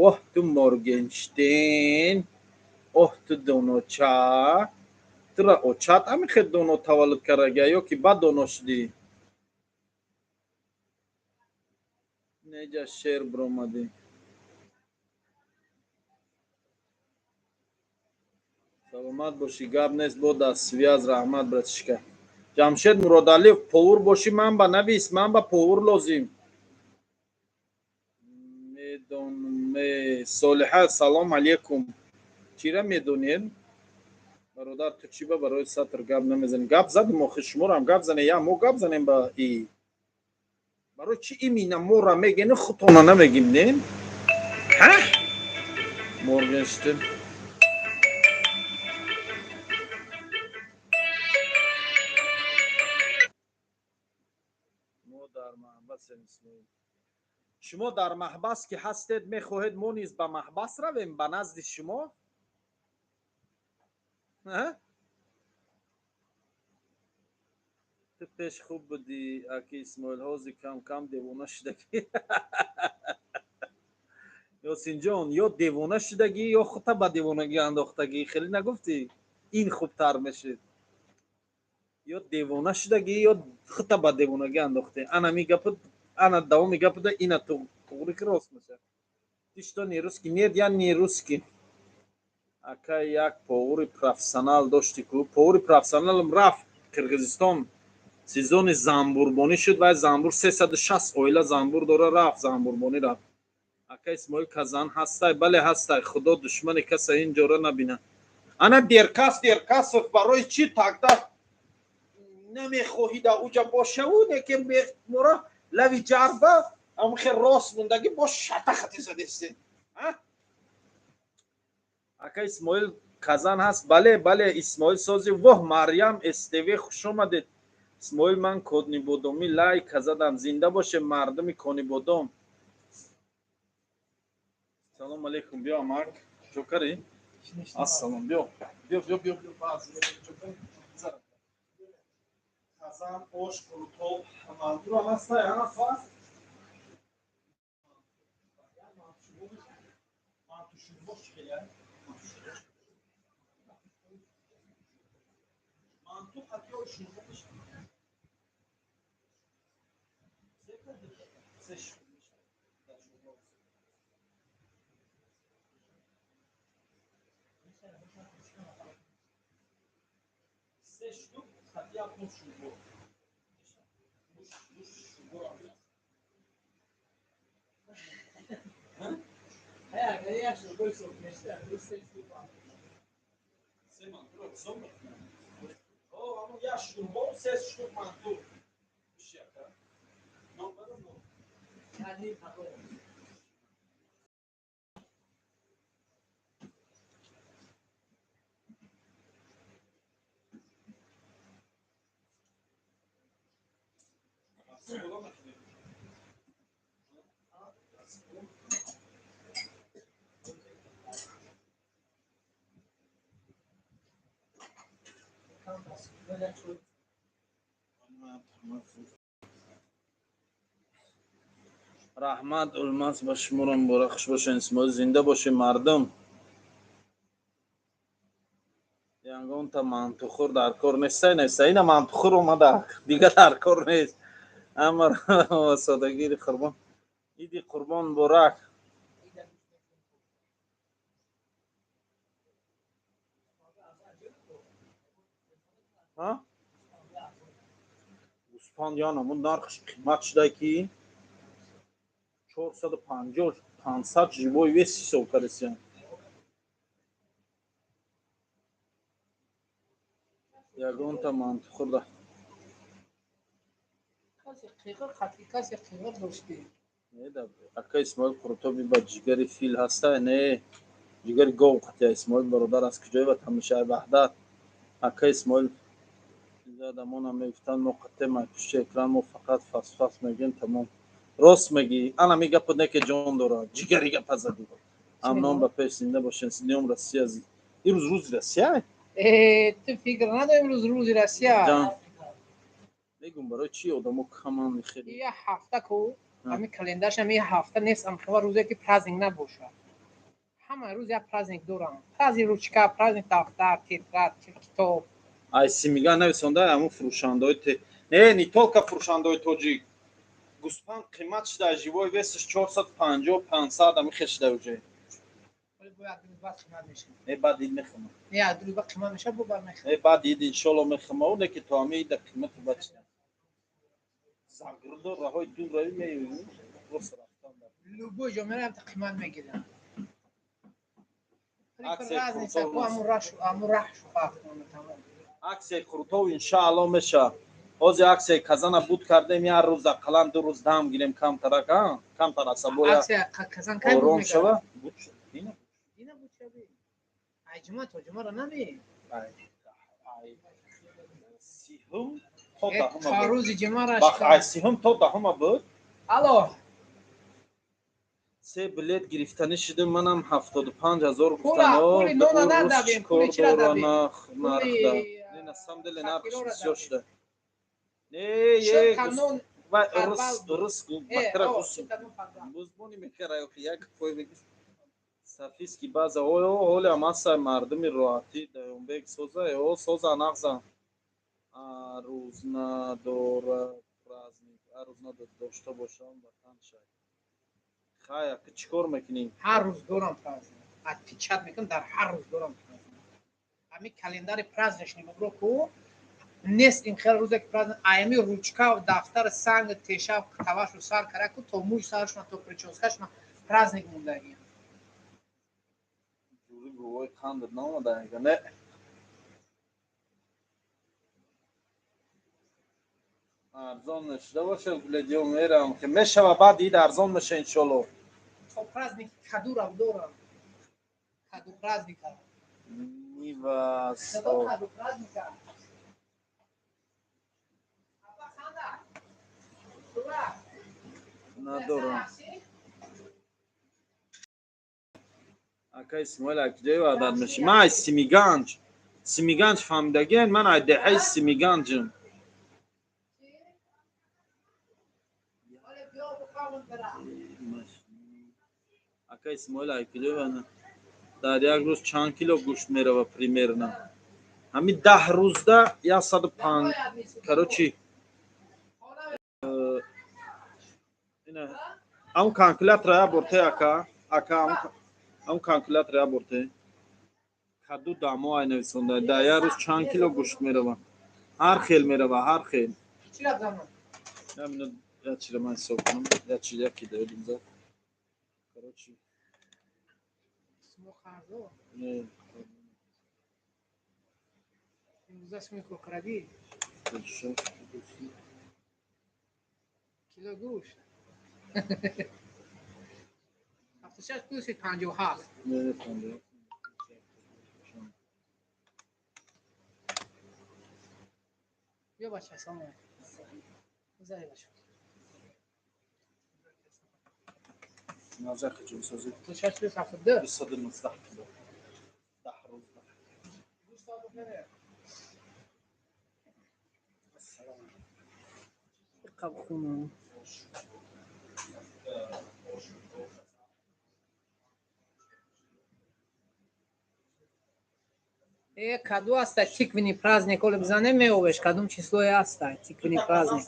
S1: Оҳ, ту Моргенштейн, оҳ, ту доноча. Тура очат ҳамин хел доно таваллуд кардага ё ки бад доно шудӣ? Неҷа шер биромадӣ. Саломат бошӣ, гап нест, бо дар связь. Раҳмат, братишка. Ҷамшед Муродалиев, повур бошӣ, ман ба навис, ман ба повур лозим. Медонме. Солиҳа, салом алейкум. Чира медонед, бародар? Ту чӣ ба барои сатр гап намезанӣ? Гап задим охи, шуморам гап занем, я мо гап занем ба и. Барои чӣ имина мора мегени, худтона намегим? Не, ҳа, Моргенштерн. Мо дар маҳбасем, Исмоил. Шумо Шумо дар маҳбас ки ҳастед, мехоҳед мо низ ба маҳбас равем ба назди шумо? Ту пеш хуб будӣ, аки Исмоил, ҳозир кам кам девона шудагӣ. Ёсинҷон, ё девона шудагӣ, ё худта ба девонагӣ андохтагӣ. Хеле нагуфтӣ, ин хубтар мешид. Ё девона шудагӣ, ё худта ба девонагӣ андохтӣ. Ана ми гапа, ана давоми гапа, ина туғри ки рост мешавад. Ты что, не русский? Нет, я не русский. Ака, як повари профессионал дошти ку? Повари профессионалам рафт Қирғизистон, сезони занбурбонӣ шуд, вай занбур 360 оила занбур дора, рафт занбурбонӣ рафт. Ака Исмоил, казан ҳастай? Бале, ҳастай. Худо душмани каса ин ҷора набина. Ана Деркас Деркасов, барои чӣ тогда намехоҳӣ дар уҷа бошаву неке мора лави ҷарба амхе рост мондагӣ бо шата хати задесте? Ака Исмоил, казан ҳаст? Бале, бале, Исмоил сози. Воҳ, Марьям СТВ, хуш омадед. Исмоил, ман Конибодомӣ, лайк задам. Зинда боше мардуми Конибодом. Салом алейкум. Биё, амак, чокари. Ассалом, биё, биё, биё, биё, биё. Казан, ош, қурутоб, мантурам ҳастай. Ана фас манту, шӯрбо чӣ хеле? Манту қатиё шӯрбо мешавад. Се штук мешавад. Се штук қатия кун шӯрбо. Шӯрборо.
S4: Агар як шӯрбо ҳисоб мешуда, се штук.
S1: Се мантуро ҳисоб мекунам. Аммо як шӯрбо, се штук манту. Биши, ака. Нон барам, нон.
S4: Ним пакоя.
S1: Боло мекунем. Раҳмат, Улмас, ба шуморо муборак. Хуш бошед, Исмоил. Зинда бошед, мардум. Ягонта мантухӯр дар кор нестай? Неста. Ина мантухӯр омада, дига дар кор нест. Ама содагири қурбон, иди қурбон муборак. А гӯспанд янамун нархш қимат шуда ки 450, 500 живой вес ҳисоб кардесиям. Ягонта мантухӯрда.
S4: Касе қиғир қатъи, касе қиғир доштӣ.
S1: Не да, ака Исмоил, қурутоби ба ҷигари фил ҳаста? Не, ҷигари гов қатия. Исмоил бародар, аз куҷои ватан мешавад? Ваҳдат. Ака Исмоил, адамона мегуфтанд, мо қатем ай пушти экран, мо фақат фасфас мегӯем, тамом. Рост мегӣ, ана ми гапо неке ҷон дорад, ҷигари гапа задӣ. Амнон ба пеш, зинда бошен. Днём Россия. Ирӯз рӯзи Россия?
S4: Э, ту фикр надорӣ, имрӯз рӯзи Россия?
S1: Мегум, барои чӣ одамо каманд хеле?
S4: Як ҳафта ку, ҳамин календарш ҳам як ҳафта нест, амхела рӯзе ки праздник набошад. Ҳама рӯз як праздник доранд: праздник ручка, праздник дафтар, тетрадь, китоб.
S1: Ай симига нависонда, ҳамун фурӯшандаҳои не, не только фурӯшандаҳои тоҷик. Гӯспанд қимат шуда, живой весаш 450, 500 ами хел шуда уже.
S4: Вале бо як рӯз баъд қимат мешавад.
S1: Не, баъд ид мехӯмам.
S4: Не, як рӯз баъд қимат мешавад, бо баъд мехӯрам.
S1: Не, баъд ид иншолло мехӯмам, не ки то ҳами ида қимати бад шуда. Загрудо раҳои дур равӣ, меёӣ, рост рафтан дар.
S4: Любой ҷо меравам, та қимат мегирам.
S1: Аксияи
S4: Разница
S1: Қурутов
S4: ку, аму раҳ шу фарқ тамом.
S1: Аксияи Қурутов иншаалло мешавад. Ҳозир аксияи казана буд кардем, як рӯз ақаллан 2 рӯз дам гирем, камтарак, а камтар асабоя
S4: Аксия казан кай буд
S1: ором
S4: мекард?
S1: шава. Буд шуд. Ина.
S4: Ина буд шаби. Ай ҷума то ҷумаро нами.
S1: Ай 30-ум то
S4: Э,
S1: 10-ума
S4: то
S1: буд.
S4: рӯзи ҷумара.
S1: Бах, ай 30-ум то 10-ума буд.
S4: Алло.
S1: Се билет гирифтанӣ шидим, манам 75 000
S4: Пула,
S1: гуфтан.
S4: пули нона надавем,
S1: Кор
S4: пули чира
S1: дора
S4: давем?
S1: нархда.
S4: Пули,
S1: Не, на самом деле нарх
S4: шакироро
S1: бисёр
S4: давем.
S1: шуда. Не, е,
S4: Шуд канон
S1: вай
S4: парвал
S1: рус,
S4: буд.
S1: рус
S4: Э,
S1: бахтара
S4: о,
S1: гус.
S4: шуд канон парвал.
S1: Бузбони мехара як пой беги. Сафиски база, ой, о, ҳоли амаса мардуми роҳатӣ Даёнбек соза, о, соза нағза. А рӯз надора праздник, а рӯз надора дошта бошам ватан шай. Хай, ака чӣ кор мекунӣ?
S4: Ҳар рӯз дорам праздник. Отпечат мекунам, дар ҳар рӯз дорам праздник. Ҳамин календари праздничный бубро ку нест ин хел рӯзе ки праздник, аями ручка, дафтар, санг, теша, тавашу сар кара ку то мӯй саршона то прическашона праздник мондагӣ.
S1: Ҷури гувои қандат наомада ага не. Арзон нашуда бошад билет ё мерам ки мешава, баъд ид арзон меша иншолло.
S4: То праздник кадурам дорам. Каду праздника.
S1: Нива
S4: Кадом
S1: со
S4: каду праздника? Апа ханда. Сура.
S1: Надорам. Ака Исмоил, акҷои ваъдат меши? Ман ай Симиганҷ. Симиганҷ фаҳмидагиен? Ман ай деҳаи Симиганҷм.
S4: Оле биё бухамон бара.
S1: Ака Исмоил, акҷои ваъдат? Дар як рӯз чанд кило гӯшт мерава примерно? Ҳамин 10 рӯзда 105, короче, ина ам калкулятора я борте, ака, ака, ам калкулятора я борте. Каду дамо ай нависонда. Дар як рӯз чанд кило гӯшт мерава? Ҳар хел мерава, ҳар хел.
S4: Чӣ рафт замон?
S1: Я минут, я чира ман ҳисоб кунам. Я чи яки даёдим зад. Короче,
S4: Сумо қарзо.
S1: не,
S4: Имрӯза суми кӯкрадӣ.
S1: 56,
S4: Кило гӯшт. 76 плюси 57.
S1: Не, 50.
S4: Биё бача, салом алейкум. Зай бача.
S1: Назар ҷонсозӣ.
S4: 76 плюс 72.
S1: 219 кило. 10 рӯзда.
S4: Гӯшт содиқ намеяд. Қабхуна. Э, каду аста тыквенный праздник, оле бизане меовеш, кадом числое аста тыквенный праздник.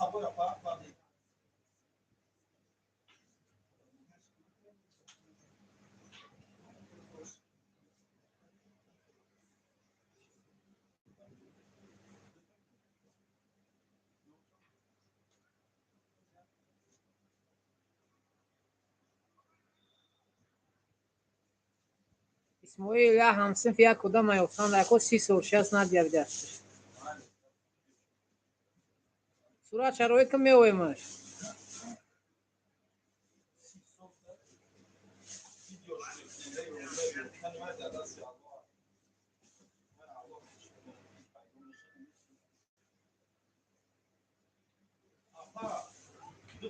S4: Исмоил, я ҳамсинф як одам аёфтан яко 30 сол шаст надияви дасташ. Сурат шароит ки меоемаш.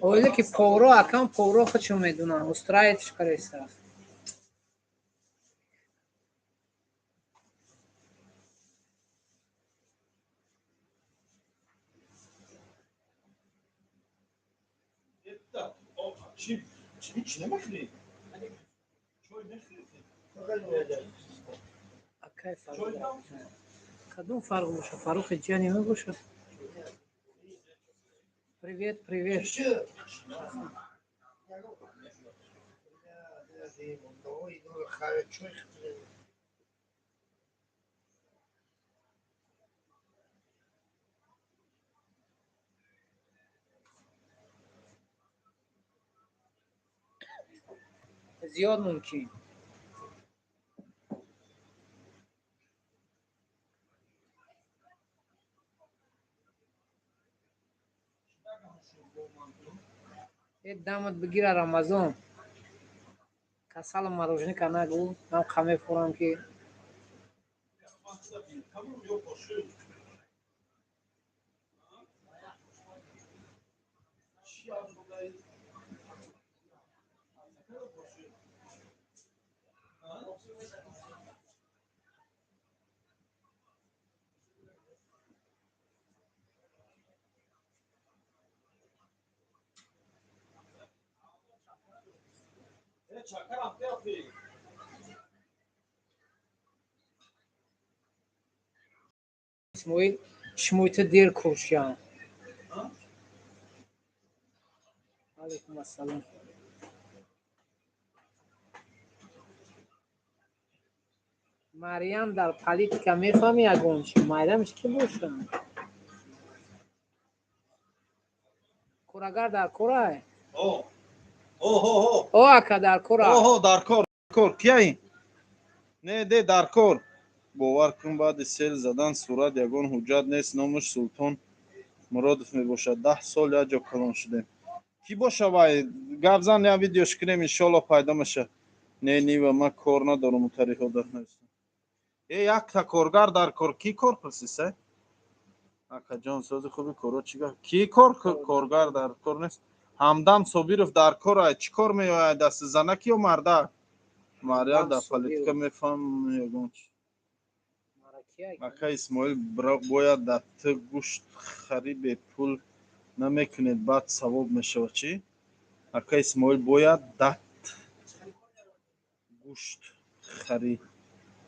S4: Оиле ки повро акам повро худшон медонанд, устраивать карестааст.
S1: Чӣ чӣ намехӯрӣ? Чой мехӯрӣ?
S4: Акай Фаррух. Кадом Фаррух боша? Фаррухи ҷияни мебошад? Привет, привет. Зиёд мумкин. Э, дамат бигира Рамазон. Касалу мороженка нагӯ, ман қа мефурам ки. Исмоил, шумои ту дер куршиям. Алейкум ассалом. Марьям, дар политика мефаҳми ягон чи? Майрамш ки бошам? Корагар дар корай? О, ака, дар кора.
S1: Оҳо, дар кор, кор кияи? Не, де, дар кор. Бовар кун, баъди сел задан сурат ягон ҳуҷҷат нест. Номаш Султон Муродов мебошад. 10 сол як ҷо калон шудем. Кӣ боша вай? Гап зан, я видеош кунем, иншоалло пайдо меша. Не, нива, ман кор надорам, утариҳо дар навистам. Э, якта коргар дар кор. Кӣ кор пурсиса? Акаҷон, сози хуби коро чӣ гап? Кӣ кор? Коргар дар кор нест. Ҳамдам Собиров дар кор ай. Чӣ кор меояд дасти занаки ё мардак? Марьям, дар политика мефаҳм ягон чи? Ака Исмоил, бояд дар ту гӯшт хари бепул намекунед, баъд савоб мешавад. Чӣ? Ака Исмоил, бояд дат гӯшт хари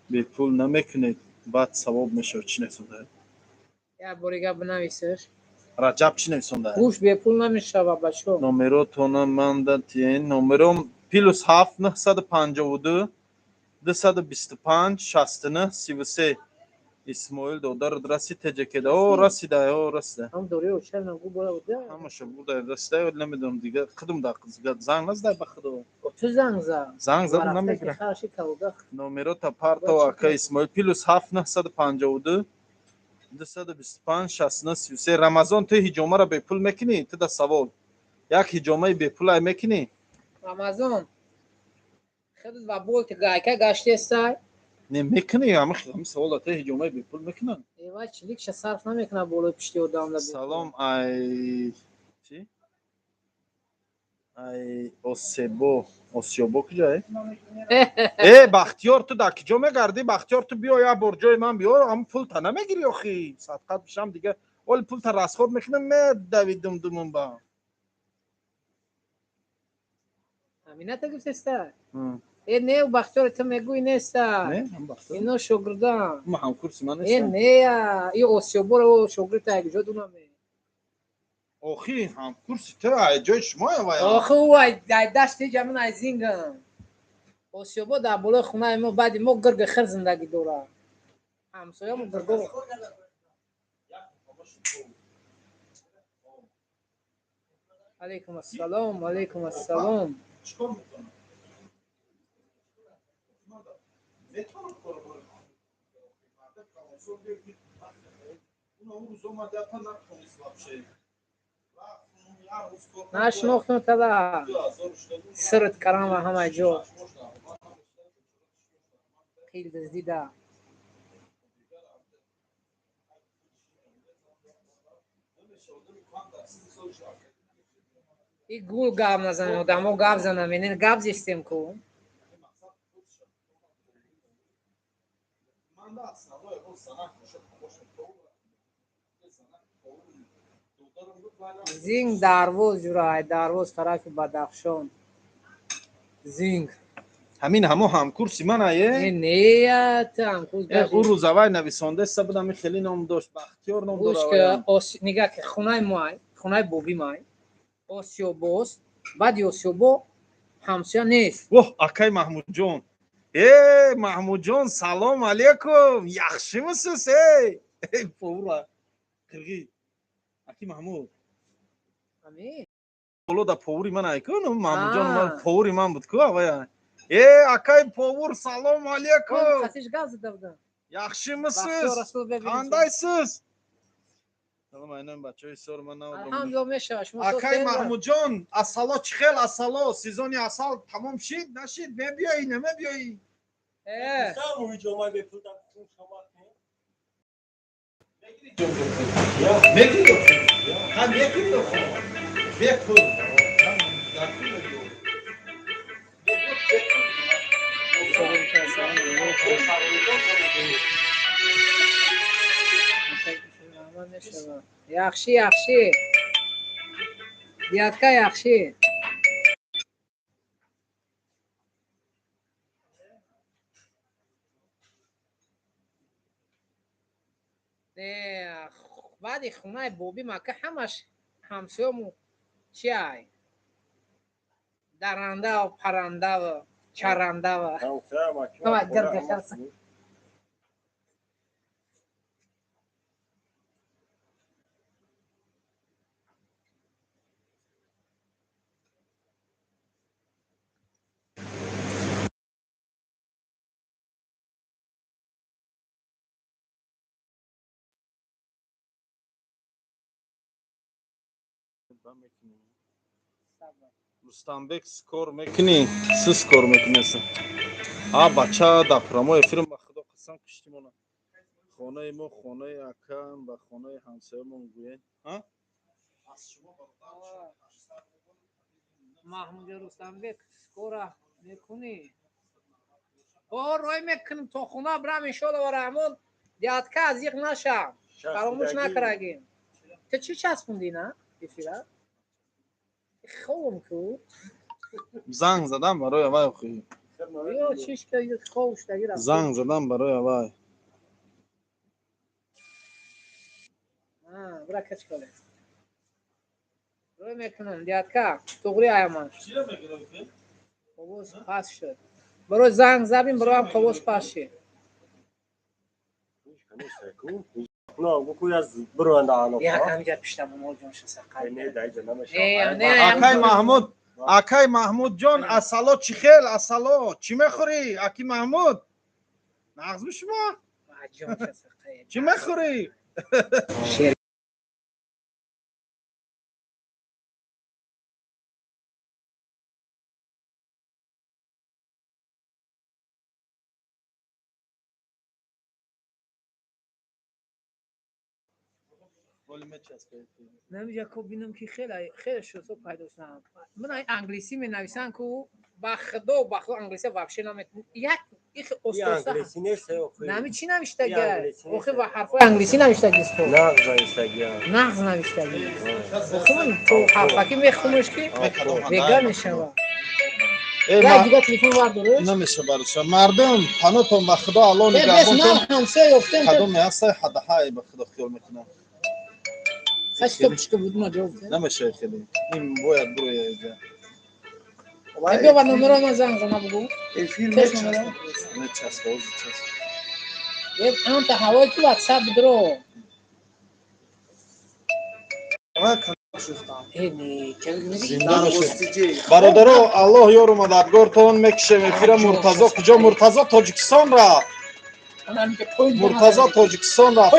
S1: бепул намекунед, баъд савоб мешавад. Чӣ нависонда?
S4: Як бори гап бинависеш.
S1: Раҷаб, чӣ нависонда?
S4: Гӯшт бепул намешавад, бачо.
S1: Номеротона манда тиен. Номером +7 952 225 69 33. Исмоил додар расид теҷакеда. О, расида, о, расида.
S4: Ҳам дори оча нагу бола буда.
S1: Ҳамаша буда, расида. Намедонам, дига худум да занг наздай ба худо.
S4: Ту занг зад.
S1: Занг зад, намегира. Номерота парто, ака Исмоил: +7 952 225 69 33. Рамазон, ту ҳиҷомаро бепул мекунӣ? Ту да савол: як ҳиҷомаи бепулай мекунӣ?
S4: Рамазон, худат ва болти гайка гаштестай.
S1: Не, мекунӣ? Ҳами савола: ту ҳиҷомаи бепул мекунад?
S4: Эва чиликша сарф намекунад болои пишти одам.
S1: Салом, ай чи, ай Осебо, Осиёбо куҷое? Э, Бахтиёр, ту дар куҷо мегардӣ? Бахтиёр, ту биё, як бор ҷои ман биё. Ҳам пулта намегирӣ охи, садқат бишам. Дига оли пулта расход мекунам, медави думдумум ба.
S4: Амината гуфтеста? Э, не, Бахтиёр ту мегӯӣ неста. Ино шогирдам.
S1: Ҳамкурси ман.
S4: Э, не, и Осиёборо шогирдта якҷо дунаме.
S1: Охи, ҳамкурси ту ай ҷои шумо.
S4: Охи, ӯ ай дашти ҷамин, ай зингам. Осиёбо дар болои хонаи мо, баъди мо гирги хир зиндагӣ дорад. Ҳамсоямо гирго. Алейкум ассалом, алейкум ассалом.
S1: Чикор метавонам? Метавонам корбор. Мардак калонсол биё. Уна ӯ рӯз омад, ята натонист вообще.
S4: Нашинохтам тада. Сирт карам ва ҳама ҷо. Қил дуздида. И гул гап назанем, одамо гап занам, ин гап зистем ку. Зинг Дарвоз, ҷурай, Дарвоз тарафи Бадахшон. Зинг.
S1: Ҳамин ҳамо ҳамкурси ман ае?
S4: Не, не, ту ҳамкурс.
S1: Ӯ рӯзавай нависондаста будам, хеле ном дошт, Бахтиёр ном.
S4: Дорад. Нигаҳ ки хонаи мо, хонаи боби май Осиёбост, баъди Осиёбо ҳамсоя нест.
S1: Воҳ, акай Маҳмудҷон! Э, Маҳмудҷон, салом алейкум, яхшимисиз? Эй, повура қирғӣ, аки Маҳмуд. Боло да повури ман айку. Маҳмудҷон повури ман буд ку авая. Э, акай повур, салом алейкум, яхшимисиз, қандайсиз? Салом, айнон бачаҳои сор ман. Акай Маҳмудҷон, асало чӣ хел? Асало, сезони асал тамом шид, нашид? Мебиёӣ, намебиёӣ?
S4: Э.
S1: Мегирӣ, мекунӣ бепул?
S4: Яхши, яхши. Дядка яхши. Не, баъди хонаи боби мака ҳамаш ҳамсояму чи ай? Дарандаву парандаву чарандаву. Ҳама гирди хирс.
S1: Рустамбек скор мекунӣ? Су скор мекунеса. А бача дар прямой эфир ба худо қасам киштимона. Хонаи мо, хонаи акам ба хонаи ҳамсоямон гӯен. А?
S4: Маҳмуди Рустамбек скора мекунӣ? О, рой мекунем то хона брам иншоалло ва раҳмон. Дядка азиқ нашам. Фаромӯш накарагим. Ту чӣ часпондӣ на? Эфира? Хобам ку?
S1: Занг задам барои авай охи.
S4: Ё чиш ки хоб шудаги рафт.
S1: Занг задам барои авай.
S4: А, бра кач кале. Рой мекунам, дядка, туғри аяман. Овоз пас шуд. Барои занг забим, барои ҳам овоз пас шуд.
S1: Акай Маҳмуд, акай Маҳмудҷон, асало чӣ хел, асало чӣ мехӯрӣ, аки Маҳмуд? Нағзми шумо? Чӣ мехӯрӣ?
S4: Намиҷа ко бинам ки хеле хеле шӯсо пайдо шудам. Ман ай англисӣ менависам ку ба худо ба худо англисӣ вообще наметонам. Як их остоста. Нами чӣ навиштага? Охи ва ҳарфҳои англисӣ навиштагист ку.
S5: Нағз навиштагиа.
S4: Нағз навиштаги. Охи ман то ҳарфаки мехонаш ки бега мешава. Як дига телефон вардориш.
S1: Намеша бароша. Мардум, панотон ба худо Аллоҳ
S4: Бес
S1: нигаҳбонтон.
S4: ман ҳамсоя ёфтем.
S1: Кадоме ҳастай ҳадаҳай ба худо хиёл мекунам.
S4: Хаш стоп чика буд ма ҷавоб дед.
S1: Намеша хеле. Ин бояд буроя иҷа.
S4: Биё ба номерои ман занг зана бугу.
S6: Эфир
S4: Чеш
S6: мечаспад.
S4: номеро?
S1: Мечаспа, ози часп.
S4: Еб анта ҳавои ки ватсап дро.
S6: Ва канал шуфтам.
S4: Э не,
S1: Зинда бошед. Бародаро, Аллоҳ ёру мададгортон. Мекишем эфира. Муртазо куҷо? Муртазо Тоҷикистон рафт. Муртазо Тоҷикистон рафт.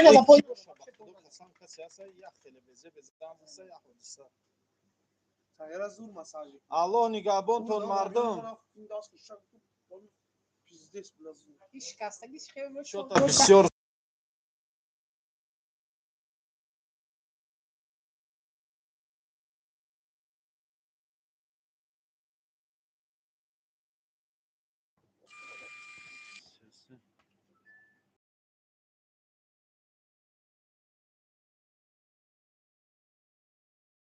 S6: Тағйира зур массаж.
S1: Аллоҳ нигаҳбонтон мардум.
S6: Пиздец била зур.
S4: Шикастагиш хеле
S1: Чё-то бисёр.